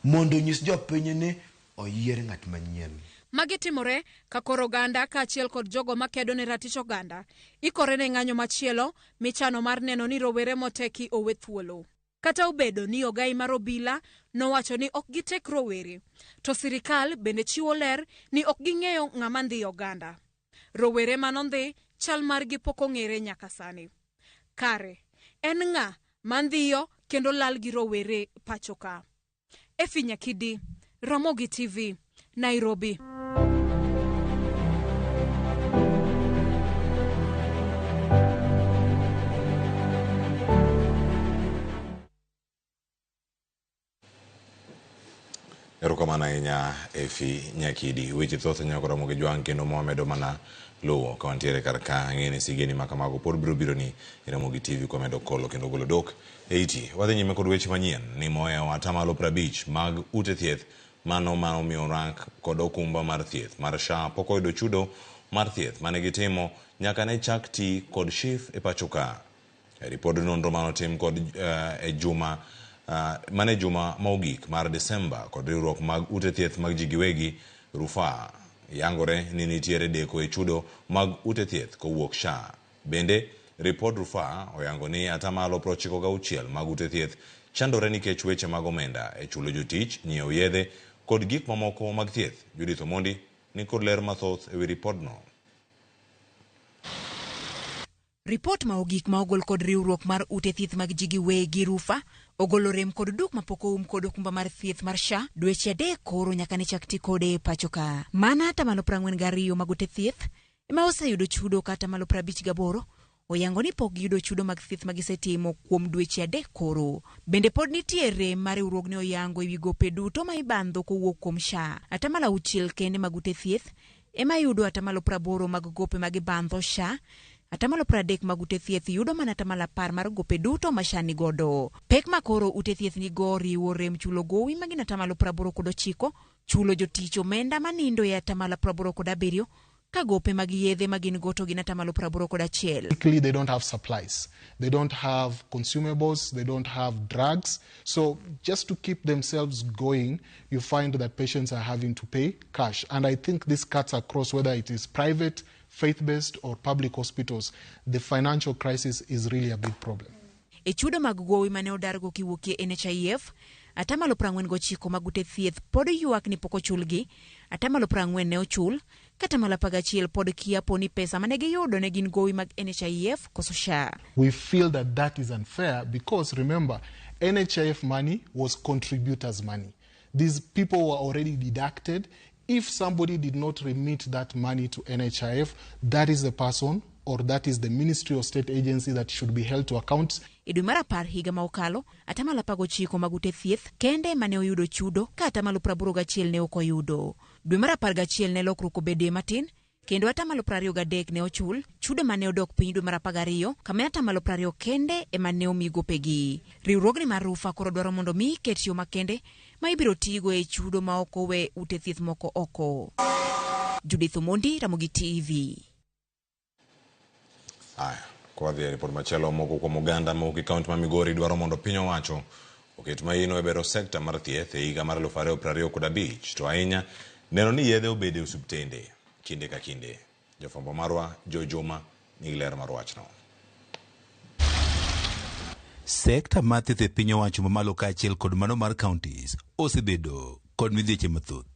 mondo onyis jopiny ni Oyier ng'at manyien. Magi timore ka koro oganda kaachiel kod jogo makedo ne ratich oganda ikore ne ng'anyo machielo michano mar neno ni rowere moteki owe thuolo. Kata obedo ni ogai mar obila nowacho ni ok gitek rowere, to sirikal bende chiwo ler ni ok ging'eyo ng'ama ndhiyo oganda. Rowere manondhi chal margi pok ong'ere nyaka sani. Kare, en ng'a mandhiyo kendo lal gi rowere pacho ka? Effie Nyakidi, Ramogi TV, Nairobi. Erokamano ahinya Effie Nyakidi. Weche thoth nyako Ramogi Jwang' kendo mwamedo mana luwo ka wantiere kar ka. Ang'e ni sigeni ma kamago pod biro biro ni e Ramogi TV kwamedo kolo kendo golo dok e iti. Wadhi nyime kod weche manyien ni mohewo atamalo 50 mag ute thieth mano ma omiyo rak kod okumba mar thieth mar SHA pok oyudo chudo mar thieth mane gitimo nyaka ne chak ti kod SHIF e pacho ka. E ripod nonro mane otim kod e juma mane juma ma ogik mar Desemba kod riwruok mag ute thieth mag ji giwegi rufaa yangore ni nitiere deko e chudo mag ute thieth kowuok SHA. Bende ripod rufaa oyango ni atamalo 96 mag ute thieth chandore nikech weche mag omenda e chulo jotich, nyiewo yedhe kod gik mamoko mag thieth. Judith Omondi ni kod ler mathoth ewi ripodno. Ripot ma ogik ma ogol kod riwruok mar ute thieth mag ji giwegi RUPHA ogolo rem kod duk mapok oum kod okumba mar thieth mar SHA dweche 3 koro nyaka ne chak ti kode e pacho ka. Mana atamalo 42 mag ute thieth ema oseyudo chudo ka atamalo 58 oyango ni pok giyudo chudo mag thieth ma gisetimo kuom dweche 3 koro. Bende pod nitie rem ma riwruogni oyango ewi gope duto ma ibandho kowuok kuom SHA. Atamalo 6 kende mag ute thieth ema yudo atamalo 80 mag gope ma gibandho SHA. Atamalo 30 mag ute thieth yudo mana atamalo 10 mar gope duto ma SHA nigodo. Pek ma koro ute thieth nigo riwo rem chulo gowi ma gin atamalo 89, chulo jotich omenda manindo e atamalo 87, ka gope mag yedhe ma gin go to gin atamalo 81. Basically, they don't have supplies, they don't have consumables, they don't have drugs. So just to keep themselves going, you find that patients are having to pay cash. And I think this cuts across whether it is private, faith-based or public hospitals. The financial crisis is really a big problem. E chudo mag gowi mane odargo kiwuokie NHIF, atamalo 49 mag ute thieth pod ywak ni pok ochulgi, atamalo 40 ne ochul, kata atamalo 11 pod kia po ni pesa mane giyudo ne gin gowi mag NHIF koso SHA. We feel that that is unfair because remember, NHIF money was contributors' money. These people were already deducted. If somebody did not remit that money to NHIF, that is the person or that is the ministry or state agency that should be held to account. E dwe mar 10 higa ma okalo, atamalo 19 mag ute thieth kende mane oyudo chudo ka atamalo 81 ne ok oyudo. Dwe mar 11 ne lokruok obedie matin, kendo atamalo 23 ne ochul, chudo mane odok piny dwe mar 12, kama atamalo 20 kende ema ne omi gopegi. Riwruogni mar RUPHA koro dwaro mondo mi ket yo makende ma ibiro tigo e chudo ma ok owe ute thieth moko oko. Judith Omondi, Ramogi TV. Aya, kwa dhi e ripot machielo, moko kuom oganda mawuok e kaunti ma Migori dwaro mondo piny owacho oket maino e bero sekta mar thieth e higa mar 2025, to ahinya neno ni yedhe obedo e osiptende kinde ka kinde. Jafwambo marwa Joe Juma nigi ler mar wachno. Sekta mar thieth e piny owacho mamalo kaachiel kod mano mar counties osebedo kod midhieche mathoth.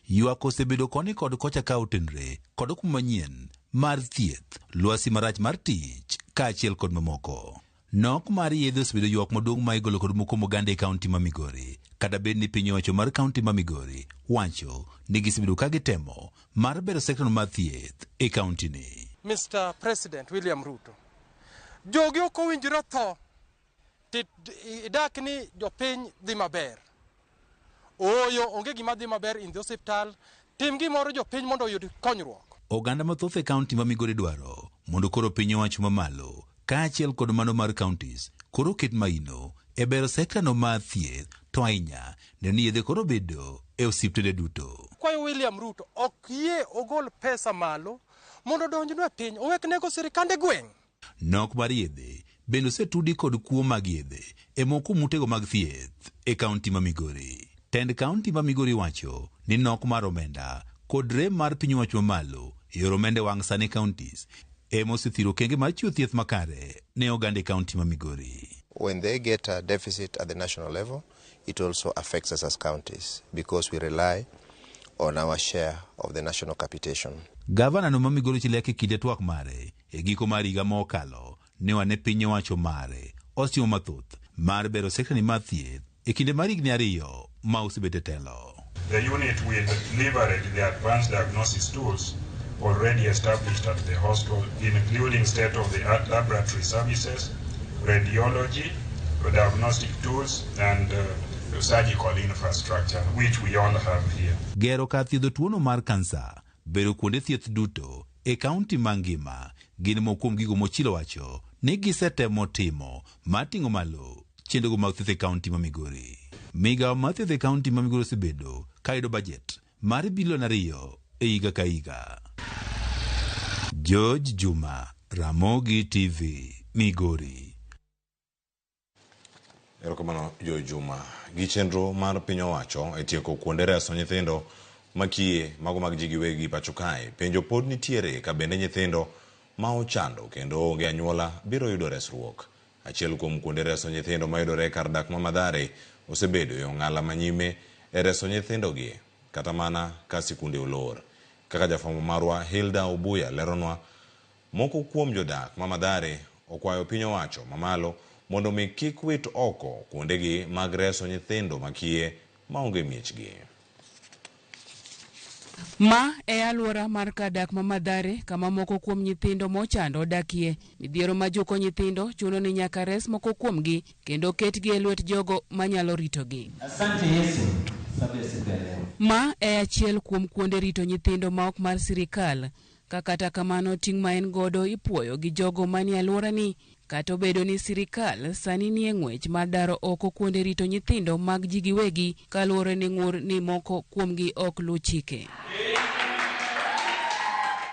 Ywak osebedo koni kod kocha ka otenre kod okumba manyien mar thieth, lwasi marach mar tich kaachiel kod mamoko. Nok mar yedhe osebedo ywak maduong' ma igolo kod moko kuom oganda e kaunti ma Migori. Kata bed ni piny owacho mar kaunti ma Migori wacho ni gisebedo ka gitemo mar bero sekta mar thieth e kaunti ni. Mr. President William Ruto, jogi ok owinjore tho idak ni jopiny dhi maber. Ooyo, onge gima dhi maber in the hospital. Tim gimoro jopiny mondo oyud konyruok. Oganda mathoth e kaunti ma Migori dwaro mondo koro piny owacho mamalo kaachiel kod mano mar counties koro ket maino e bero sekta no mar thieth, to ahinya neno ni yedhe koro bedo e osiptende duto. Kwayo William Ruto ok yie ogol pesa malo mondo odonjnwa e piny, owek nego sirikande gweng'. Nok mar yedhe bende osetudi kod kuo mag yedhe e moko kuom utego mag thieth e kaunti ma Migori. Tend kaunti ma Migori wacho ni nok mar omenda kod rem mar piny owacho mamalo e yor omenda e wang' sani counties ema osethiro okenge mar chiwo thieth makare ne oganda e kaunti ma Migori. When they get a deficit at the national level, it also affects us as counties because we rely on our share of the national capitation. Gavana no ma Migori Chileke kinde twak mare e giko mar higa ma okalo ne wane piny owacho mare osetimo mathoth mar bero sekta ni mar thieth e kinde mar higni 2 ma osebet e telo. The unit will leverage the advanced diagnosis tools already established at the hospital, including state-of-the-art laboratory services, radiology, diagnostic tools, and surgical infrastructure, which we all have here. Gero kar thiedho tuono mar kansa, bero kuonde thieth duto e kaunti mangima gin moko kuom gigo mochilo wacho ni gisetemo timo mar ting'o malo chenrogo mag thieth e kaunti ma Migori. Migawo mar thieth e kaunti ma Migori osebedo ka yudo bajet mar bilion 2 e higa ka higa. George Juma, Ramogi TV, Migori. Erokamano George Juma. Gi chenro mar piny owacho e tieko kuonde reso nyithindo makiye mago mag ji giwegi pacho kae. Penjo pod nitiere ka bende nyithindo ma ochando kendo onge anyuola biro yudo resruok. Achiel kuom kuonde reso nyithindo mayudore e kar dak ma Mathare osebedo e ong'ala manyime e reso nyithindogi kata mana ka sikunde olor. Kaka jafwambo marwa Hilda Obuya leronwa, moko kuom jodak ma Mathare okwayo piny owacho mamalo mondo mi kik wit oko kuondegi mag reso nyithindo makiye maonge miechgi. Ma e alwora mar kar dak ma Mathare kama moko kuom nyithindo mochando odakie. Midhiero ma juko nyithindo chuno ni nyaka res moko kuomgi kendo ketgi e lwet jogo manyalo ritogi. Asante Yesu sababu ya siku ya leo. Ma e achiel kuom kuonde rito nyithindo ma ok mar sirikal. Ka kata kamano ting' ma en godo ipuoyo gi jogo manie alworani kata obedo ni sirikal sani nie ng'wech mar daro oko kuonde rito nyithindo mag ji giwegi kaluwore ni ng'ur ni moko kuomgi ok luw chike.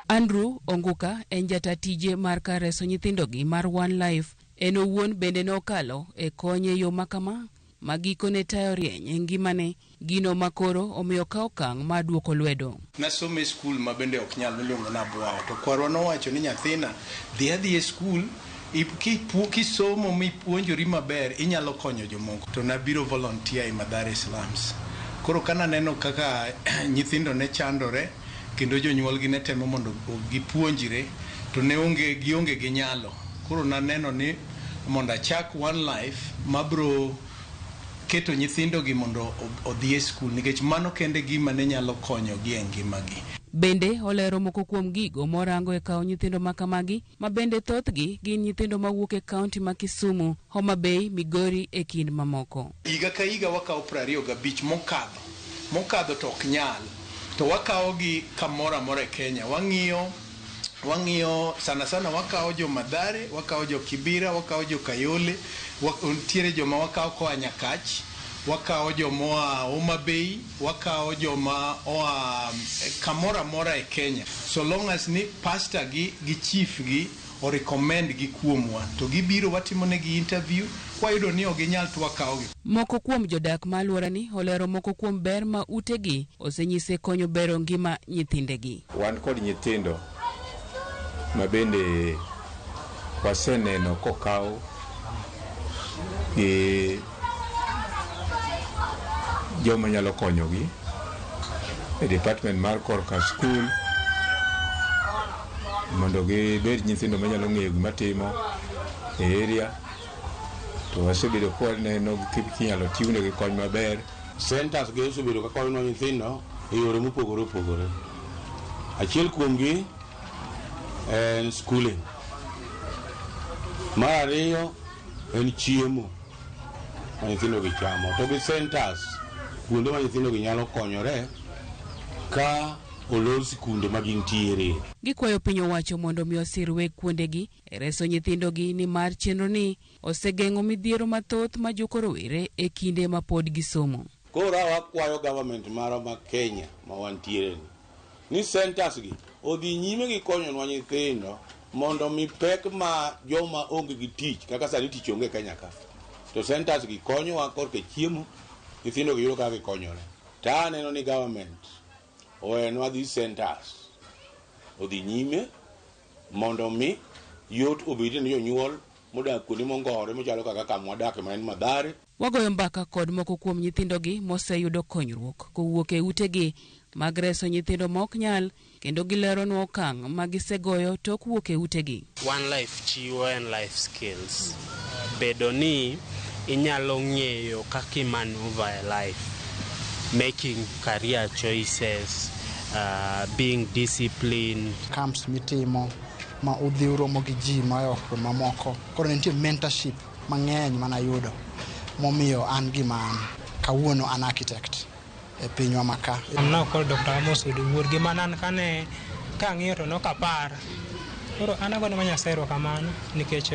Andrew Onguka en jata tije mar kar reso nyithindogi mar One Life. En owuon bende nokalo e kony e yo makama ma gikone tayo rieny e ngimane, gino makoro omiyo kawo okang' mar duoko lwedo. Nasomo e skul ma bende ok nyal miluongo ni Abwao, to kwarwa nowacho ni nyathina dhi adhi e skul kisomo mipuonjori maber inyalo konyo jomoko. To nabiro volunteer e Mathare slums. Koro kananeno kaka nyithindo ne chandore kendo jonyuolgi ne temo mondo gipuonjre to ne onge gionge gi nyalo. Koro naneno ni mondo achak One Life mabro keto nyithindogi mondo odhi e skul nikech mano kende gima ne nyalo konyogi e ngimagi. Bende olero moko kuom gigo morango e kawo nyithindo makamagi ma bende thothgi gin nyithindo mawuok e kaunti ma Kisumu, Homa Bay, Migori e kind mamoko. Higa ka higa wakawo 25 mokadho to ok nyal, to wakawogi kamoro amora e Kenya. Wang'iyo sana sana wakawo jo Mathare, wakawo jo Kibira, wakawo jo Kayole, nitiere joma wakawo koa Nyakach, wakawo joma oa Homa Bay, wakawo joma oa kamoro amora e Kenya. So long as ni pastor gi chief gi o recommend gi kuomwa to gibiro watimo negi interview, kwayudo ni ok ginyal to wakawogi. Moko kuom jodak ma alworani olero moko kuom ber ma utegi osenyise konyo bero ngima nyithindegi. Wan kod nyithindo ma bende waseneno kokaw gi joma nyalo konyogi e department mar korka school mondo gibed nyithindo manyalo ng'eyo gima timo e area, to wasebedo kwaneno kinyalo chiwnegi kony maber. Centers gi osebedo ka konyo nyithindo e yore mopogore opogore. Achiel kuomgi en schooling. Mar ariyo en chiemo ma nyithindo gi chamo. To gi centers kuonde ma nyithindo gi nyalo konyore ka olor sikunde ma gintiere. Gikwayo piny owacho mondo mi osir weg kuondegi e reso nyithindogi nimar chenro ni osegeng'o midhiero mathoth ma juko rowere e kinde ma pod gisomo. Koro wakwayo government marwa ma Kenya ma wantiere ni centers gi odhi nyime gi konyonwa nyithindo mondo mi pek ma joma onge gi tich kaka sani tich onge Kenya ka, to centers gi konyowa korka chiemo, Nyithindo gi yudo kaka gikonyore. To aneno ni government owenwa these centers odhi nyime mondo mi yot obedie ne jonyuol modak kuonde mongore machalo kaka kama wadake ma en Mathare. Wagoyo mbaka kod moko kuom nyithindogi moseyudo konyruok kowuok e utegi mag reso nyithindo ma ok nyal kendo gileronwa okang' ma gisegoyo tok wuok e utegi. One Life chiwo en life skills. Bedo ni inyalo ng'eyo kaka i maneuver e life, making career choices, being disciplined. Camps mitimo ma udhi uromo gi ji moa mamoko. Koro ne nitie mentorship mang'eny manayudo momiyo an gima an. Kawuono an architect e pinywa ma ka. I'm now called Dr. Amos Oduor. Gima nan kane kang'iyo to nok apar. Koro an agone ma Nyasaye erokamano nikech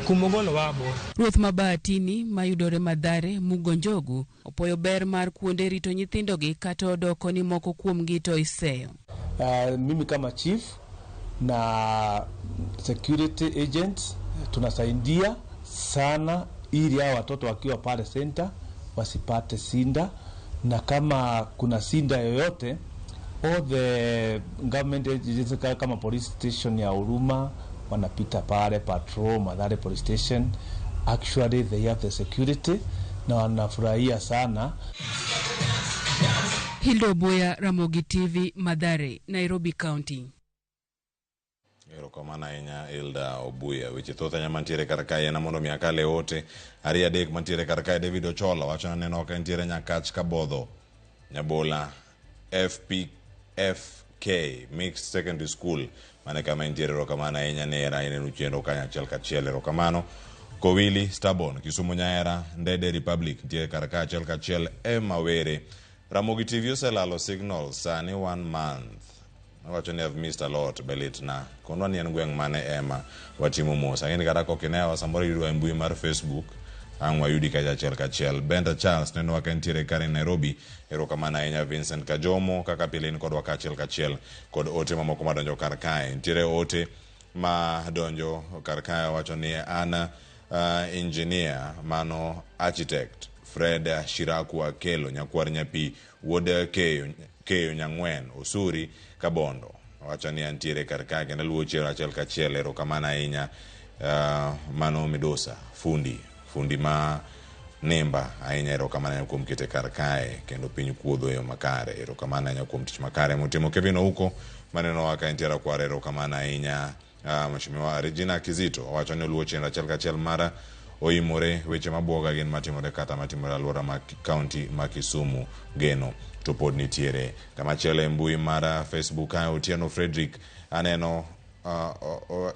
kumogolowa bor. Ruoth ma Bahatini mayudore Mathare, Mugo Njogu, opoyo ber mar kuonde rito nyithindogi kata odoko ni moko kuomgi to iseyo. Mimi kama chief na security agents tunasaidia sana ili hao watoto wakiwa pale center wasipate sinda, na kama kuna sinda yoyote all the government agencies kama police station ya Huruma wanapita pale patrol Mathare police station, actually they have the security na wanafurahia sana. Hilda Obuya, Ramogi TV, Mathare, Nairobi County. Erokamano ahinya Hilda Obuya. Weche thoth ahinya mantiere kar kae en mondo mi akal e ote. Ariyo adek mantiere kar kae David Ochola wacho ni aneno ka entiere Nyakach Kabodho, Nyabola, FPFK Mixed Secondary School. Mane kama entiere. Erokamano ahinya nera ineno chenro kanyo achiel kachiel. Erokamano. Kowili Stubborn, Kisumu Nyaera, Ndede Republic nitiere kar kae achiel kachiel. Emma Were, Ramogi TV oselalo signal sani 1 month. Wacho ni I've missed a lot, belit na. Konwa ni en gweng' mane Emma watimo mos. Ang'e ni kata kok inewa samoro iyudwa e mbui mar Facebook ang' wayudi kacha achiel kachiel. Benda Charles nenowa ka entiere kare Nairobi. Erokamano ahinya Vincent Kajomo kaka pile in kodwa kaachiel kachiel kod ote mamoko madonjo kar kae. Nitiere ote madonjo kar kae wacho ni an engineer mano architect Fred Shiraku Akelo nyakwar nyapi wuod Keyo, Keyo Nyang'wen Osuri Kabondo wacho ni antiere kar kae kendo aluwo chenro achiel kachiel. Erokamano ahinya mano Midusa fundi ma Nimba ahinya. Erokamano ahinya kuom kete kar kae kendo piny kuodho e yo makare. Erokamano ahinya kuom tich makare motimo. Kevin Ouko manenowa ka entiere Rakwar, erokamano ahinya. Mheshimiwa Regina Kizito owacho ni oluwo chenro achiel kachiel mar oimore weche mabuoga gin matimore kata matimore alwora ma kaunti ma Kisumu geno to pod nitiere. Kamachielo e mbui mar Facebook kae Otieno Frederick aneno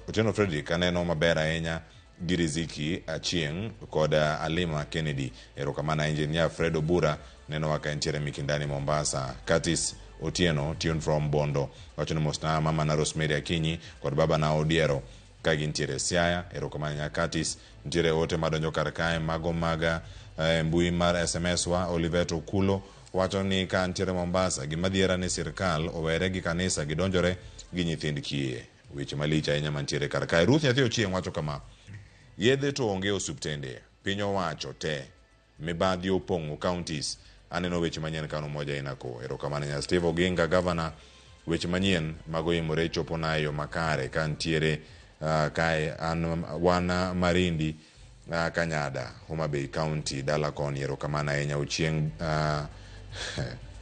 Otieno Frederick aneno maber ahinya gi Riziki Achieng' kod Alima Kennedy. Erokamano Engineer Fred Obura nenowa ka entiere Mikindani Mombasa. Curtis Otieno tune from Bondo wacho ni mosna mama na Rosemary Akinyi kod baba na Odiero ka gintiere Siaya. Erokamano ahinya Curtis. Nitiere ote madonjo kar kae mago maga mbui mar SMS wa Olivet Okulo wacho ni ka ntiere Mombasa gima dhiera ni sirkal owere gi kanisa gidonjore gi nyithind kiye. Weche malich ahinya mantiere kar kae. Ruth Nyathi Ochieng' wacho kama: yedhe to onge osuptende, piny owacho te, mibadhi opong'o counties. Aneno weche manyien kano moja inako. Erokamano ahinya Steve Oginga governor. Weche manyien mago imore chopo na e yo makare ka ntiere kae an wan Marindi Kanyada, Homa Bay County, dala koni. Erokamano ahinya Ochieng'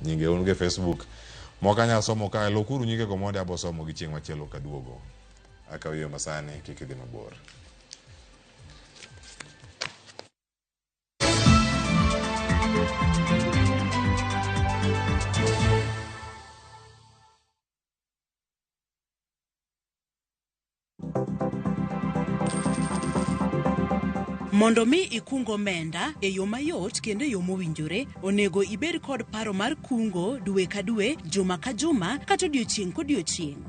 nyinge un ge Facebook mok anyal somo kae, lokuru nyingego mondi abo somo gi chieng' machielo kaduogo. Akaw yo masani kik idhi mabor. Mondo mi ikung omenda e yo mayot kendo e yo mowinjore, onego ibed kod paro mar kungo dwe ka dwe, juma ka juma, kata odiochieng' kodiochieng'.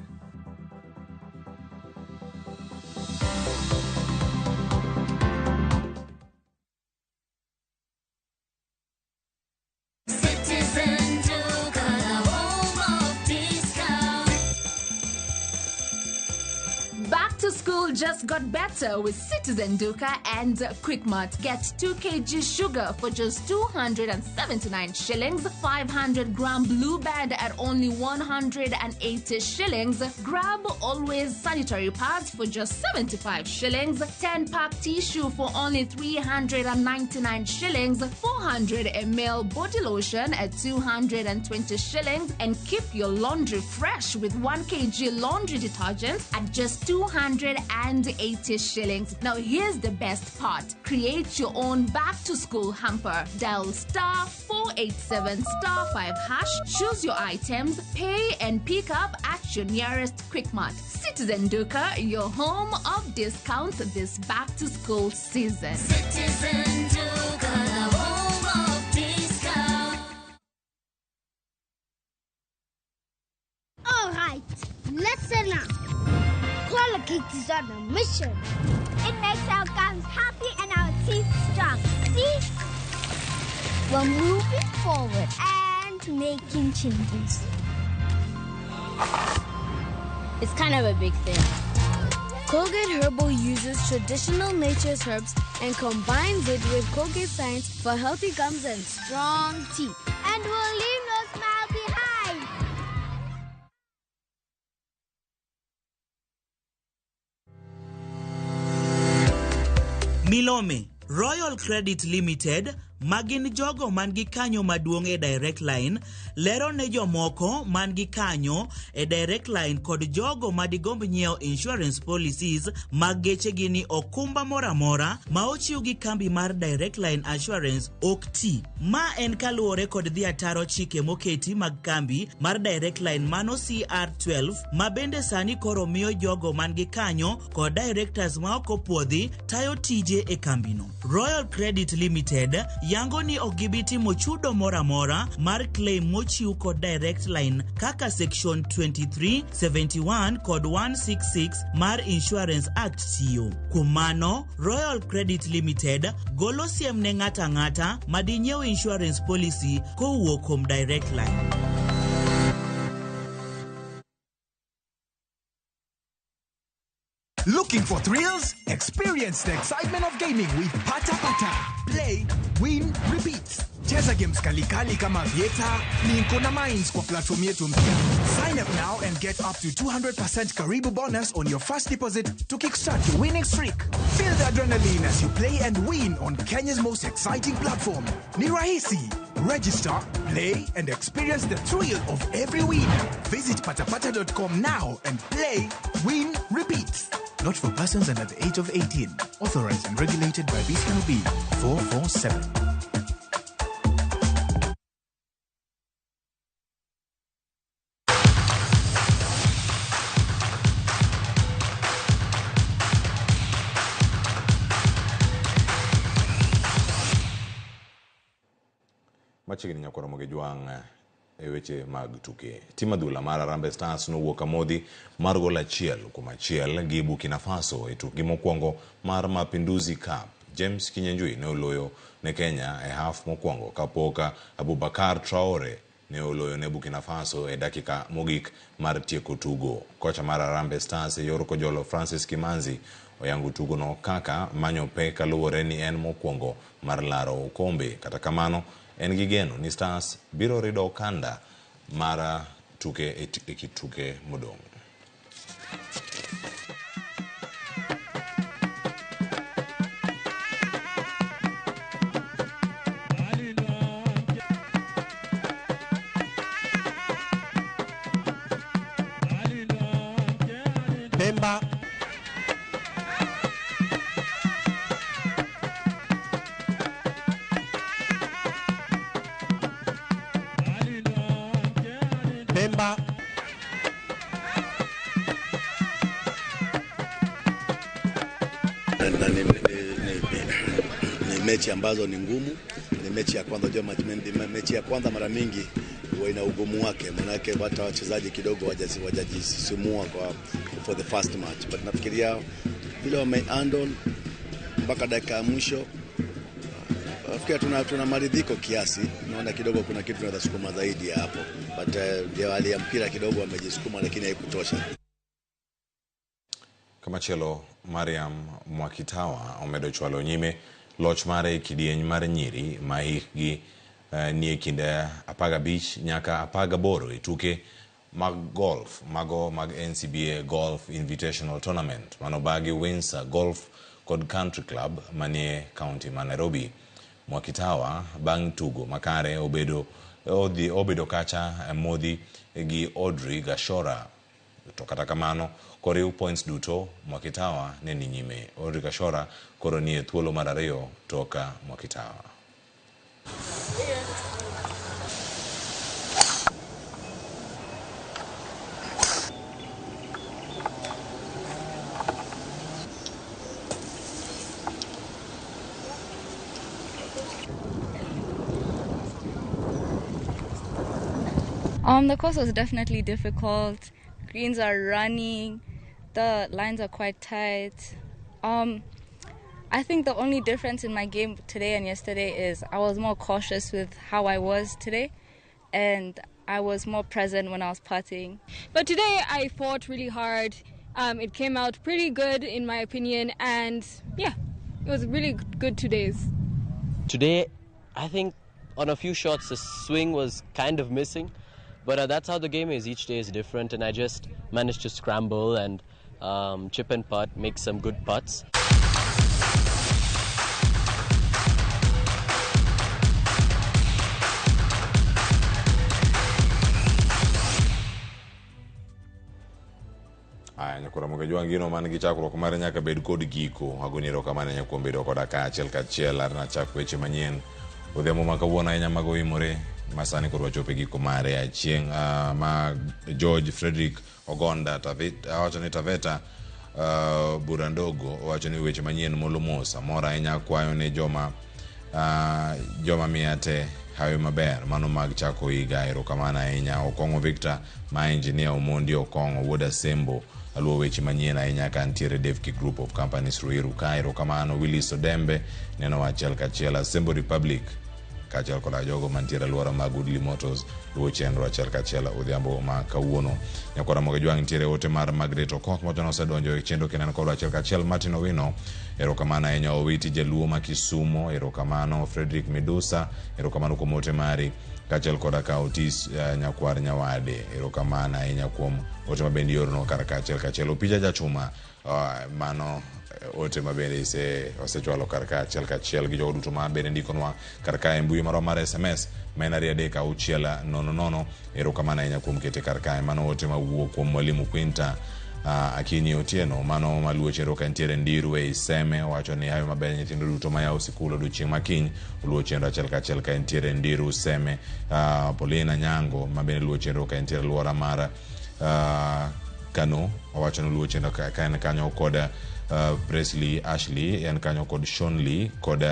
Citizen Duka, the home of discount. Back to school school just got better with Citizen Duka and Quickmart. Get 2 kg sugar for just 279 shillings, 500 gram blue band at only 180 shillings. Grab Always sanitary pads for just 75 shillings, 10 pack tissue for only 399 shillings, 400 ml body lotion at 220 shillings, and keep your laundry fresh with 1 kg laundry detergent at just 280 shillings. Now here's the best part. Create your own back to school hamper. Dial star 487 star 5 hash, choose your items, pay and pick up at your nearest Quickmart. Citizen Duka, your home of discounts this back to school season. Citizen Duka, the home of discount. All right, listen up. Colgate is on a mission. It makes our gums happy and our teeth strong. See? We're moving forward and making changes. It's kind of a big thing. Colgate Herbal uses traditional nature's herbs and combines it with Colgate science for healthy gums and strong teeth. And we'll leave no smile behind. Milome, Royal Credit Limited ma gin jogo man gi kanyo maduong' e Direct Line lero ne jomoko man gi kanyo e Direct Line kod jogo ma digomb nyiewo insurance policies mag gechegi ni okumba moro amora ma ochiw gi kambi mar Direct Line Assurance ok ti. Ma en kaluwore kod dhi ataro chike moketi mag kambi mar Direct Line mano CR12 ma bende sani koro miyo jogo man gi kanyo kod directors ma ok opuodhi tayo tije e kambino. Royal Credit Limited yango ni ok gibi timo chudo moro amora mar claim mochiw kod Direct Line kaka section 23, 71 kod 166 mar Insurance Act tiyo. Kuom mano, Royal Credit Limited golo siem ne ng'ato ang'ata ma dinyiew insurance policy kowuok kuom Direct Line. Looking for thrills? Experience the excitement of gaming with Pata Pata. Play, win, repeat. Cheza games kalikali kama Vieta, Linko na Mines kwa platform yetu mpya. Sign up now and get up to 200% Karibu bonus on your first deposit to kickstart your winning streak. Feel the adrenaline as you play and win on Kenya's most exciting platform. Ni rahisi. Register, play, and experience the thrill of every win. Visit patapata.com now and play, win, repeat. Not for persons under the age of 18. Authorized and regulated by BCLB 447. Machiegni nyakoro Mogejwang' e weche mag tuke. Tim adhula mar Harambee Stars nowuok amodhi mar gol 1-1 gi Burkina Faso e tukgi mokwongo mar Mapinduzi Cup. James Kinyanjui ne oloyo ne Kenya e haf mokwongo kapok Abubakar Traore ne oloyo ne Burkina Faso e dakika mogik mar tieko tugo. Kocha mar Harambee Stars e yor kojolo Francis Kimanzi oyango tugono kaka manyo pek kaluwore ni en mokwongo mar laro okombe. Kata kamano, en gi geno ni Stars biro rido okanda mar tuke e kituke modong'. Pemba Pemba na ni mechi ambazo ni ngumu. Ni mechi ya kwanza, unajua mechi ya kwanza mara mingi huwa ina ugumu wake, manake hata wachezaji kidogo wajajisisimua kwa for the first match, but nafikiria vile wamehandle mpaka dakika ya mwisho, nafikiria tuna maridhiko kiasi. Naona kidogo kuna kitu tunaweza sukuma zaidi ya hapo, but ndio hali ya mpira kidogo wamejisukuma, lakini haikutosha. Kamachielo Mariam Mwakitawa omedo chwalo nyime loch mare e kidieny mar nyiri ma hikgi nie kind 15 nyaka 18 e tuke mag golf mago mag NCBA Golf Invitational Tournament manobagi Windsor Golf kod Country Club manie kaunti ma Nairobi. Mwakitawa bang' tugo makare obedo kacha modhi gi Audrey Gashora, to kata kamano koriw points duto Mwakitawa ne ni nyime. Audrey Gashora koro nie thuolo mar ariyo toka Mwakitawa. The course was definitely difficult. Greens are running, the lines are quite tight. I think the only difference in my game today and yesterday is I was more cautious with how I was today, and I was more present when I was putting. But today I fought really hard. It came out pretty good in my opinion, and yeah, it was really good 2 days. Today, I think on a few shots the swing was kind of missing. But that's how the game is. Each day is different, and I just managed to scramble and chip and putt, make some good putts. Aya, nyakora Mogejuang' gino man gi chakruok mare nyaka bed kod giko. Agoni erokamano ahinya kuom bedo koda ka achiel kachiel arna chak weche manyien. Odhiambo ma kawuono ahinya mago imore masani koro wachopo e giko mare. Achieng' ma George Frederick Ogonda owacho ni Taveta Burandogo owacho ni weche manyien molo mos. Amor ahinya kwayo ne joma miya te hawi maber mano mag chako higa. Erokamano ahinya. Okong'o Victor ma engineer Omondi Okong'o wuod Asembo aluwo weche manyien ahinya ka ntiere Devki Group of Companies Ruiru ka. Erokamano. Willis Odembe neno achiel kachiel. Asembo Republic kaachiel koda jogo mantiere alwora mag Woodley Motors luwo chenro achiel kachiel odhiambo ma kawuono. Nyakwara Mogejuang' nitiere ote mar Margaret Okoth mawacho ni osedonjo e chenro kendo en kodwa achiel kachiel. Martin Owino erokamano ahinya. Owiti Jaluo ma Kisumo erokamano. Frederick Medusa erokamano kuom ote mari kaachiel koda ka Otis Nyakwar Nyawade erokamano ahinya kuom ote mabende iorono kar kaachiel kachiel. Opija Jachuma mano ote mabende osechwalo kar kaachiel kachiel gi jogo duto ma bende ndikonwa kar kae mbui marwa mar SMS ma en 2 3 6 0 0. Erokamano ahinya kuom kete kar kae. Mano ote mawuok kuom Mwalimu Quinta Akinyi Otieno mano maluwo chenro ka ntiere Ndiru e Iseme owacho ni hayo maber nyithindo duto mayawo sikul odiochieng' makiny oluwo chenro achiel kachiel ka ntiere Ndiru Seme. Paulina Nyango ma bende luwo chenro ka ntiere alwora mar Kano owacho ni oluwo chenro ka en kanyo kod Presley Ashley en kanyo kod Shonley kod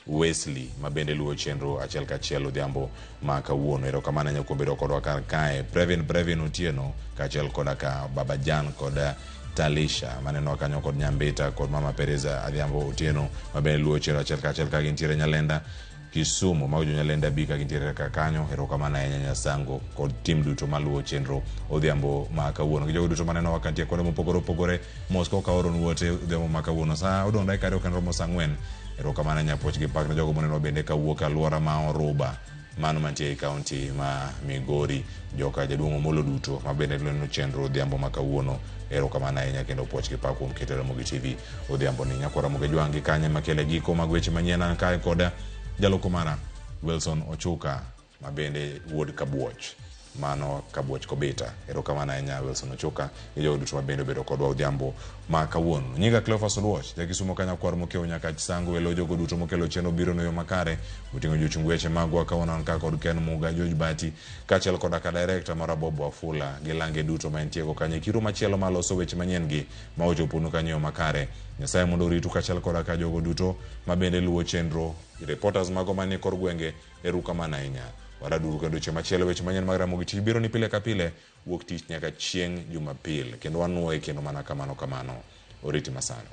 Wesley ma bende luwo chenro achiel kachiel odhiambo ma kawuono. Erokamano ahinya kuom bedo kodwa kar kae. Previn Otieno kaachiel koda ka Baba Jan kod Talisha maneno kanyo kod Nyambita kod Mama Pereza Adhiambo Otieno ma bende luwo chenro achiel kachiel ka gintiere Nyalenda Kisumu mago jo Nyalenda bi ka gintiere ka kanyo. Erokamano ahinya Nyasango kod tim duto maluwo chenro odhiambo ma kawuono. Gi jogo duto maneno ka nitie kuonde mopogore opogore mos koka oronu ote odhiambo ma kawuono. Sa odong' dakika 2 kendo romo sa 4. Erokamano ahinya puoch gi pak ne jogo moneno bende kawuok e alwora ma Oruba mano mantie e kaunti ma Migori. Joka jaduong' Omolo duto ma bende neno chenro odhiambo ma kawuono. Erokamano ahinya kendo puoch gi pak kuom keto Ramogi TV odhiambo ni. Nyakwara Mogejuang' gi kanye makele giko mag weche manyien. An kae koda jaloko mara Wilson Ochuka ma bende wuod Kabuoch mano Kabuoch Kobita. Erokamano ahinya Wilson Ochuka gi jogo duto ma bende obedo kodwa odhiambo ma kawuono. Nyinga Cleophas Oluoch, ja Kisumo ka nyakwar mokiewo nyaka Chisango welo jogo duto mokelo chenro biro no yo makare. Oting'o jochung weche magwa kawuono an ka kod Ken Muga, George Bati kaachiel koda ka director mara Bob Wafula gi lange duto ma entiego kanyo. E kiro machielo maloso weche manyien gi ma ochoponu kanyo yo makare. Nyasaye mondo oritu kaachiel koda ka jogo duto ma bende luwo chenro. Reporters mago manie kor gwenge erokamano ahinya. Waraduru kendo chieng' machielo weche manyien mag Ramogi TV biro ni pile ka pile wuok tich nyaka chieng' Jumapil kendo wanuoye kendo mana kamano kamano. Oriti masani.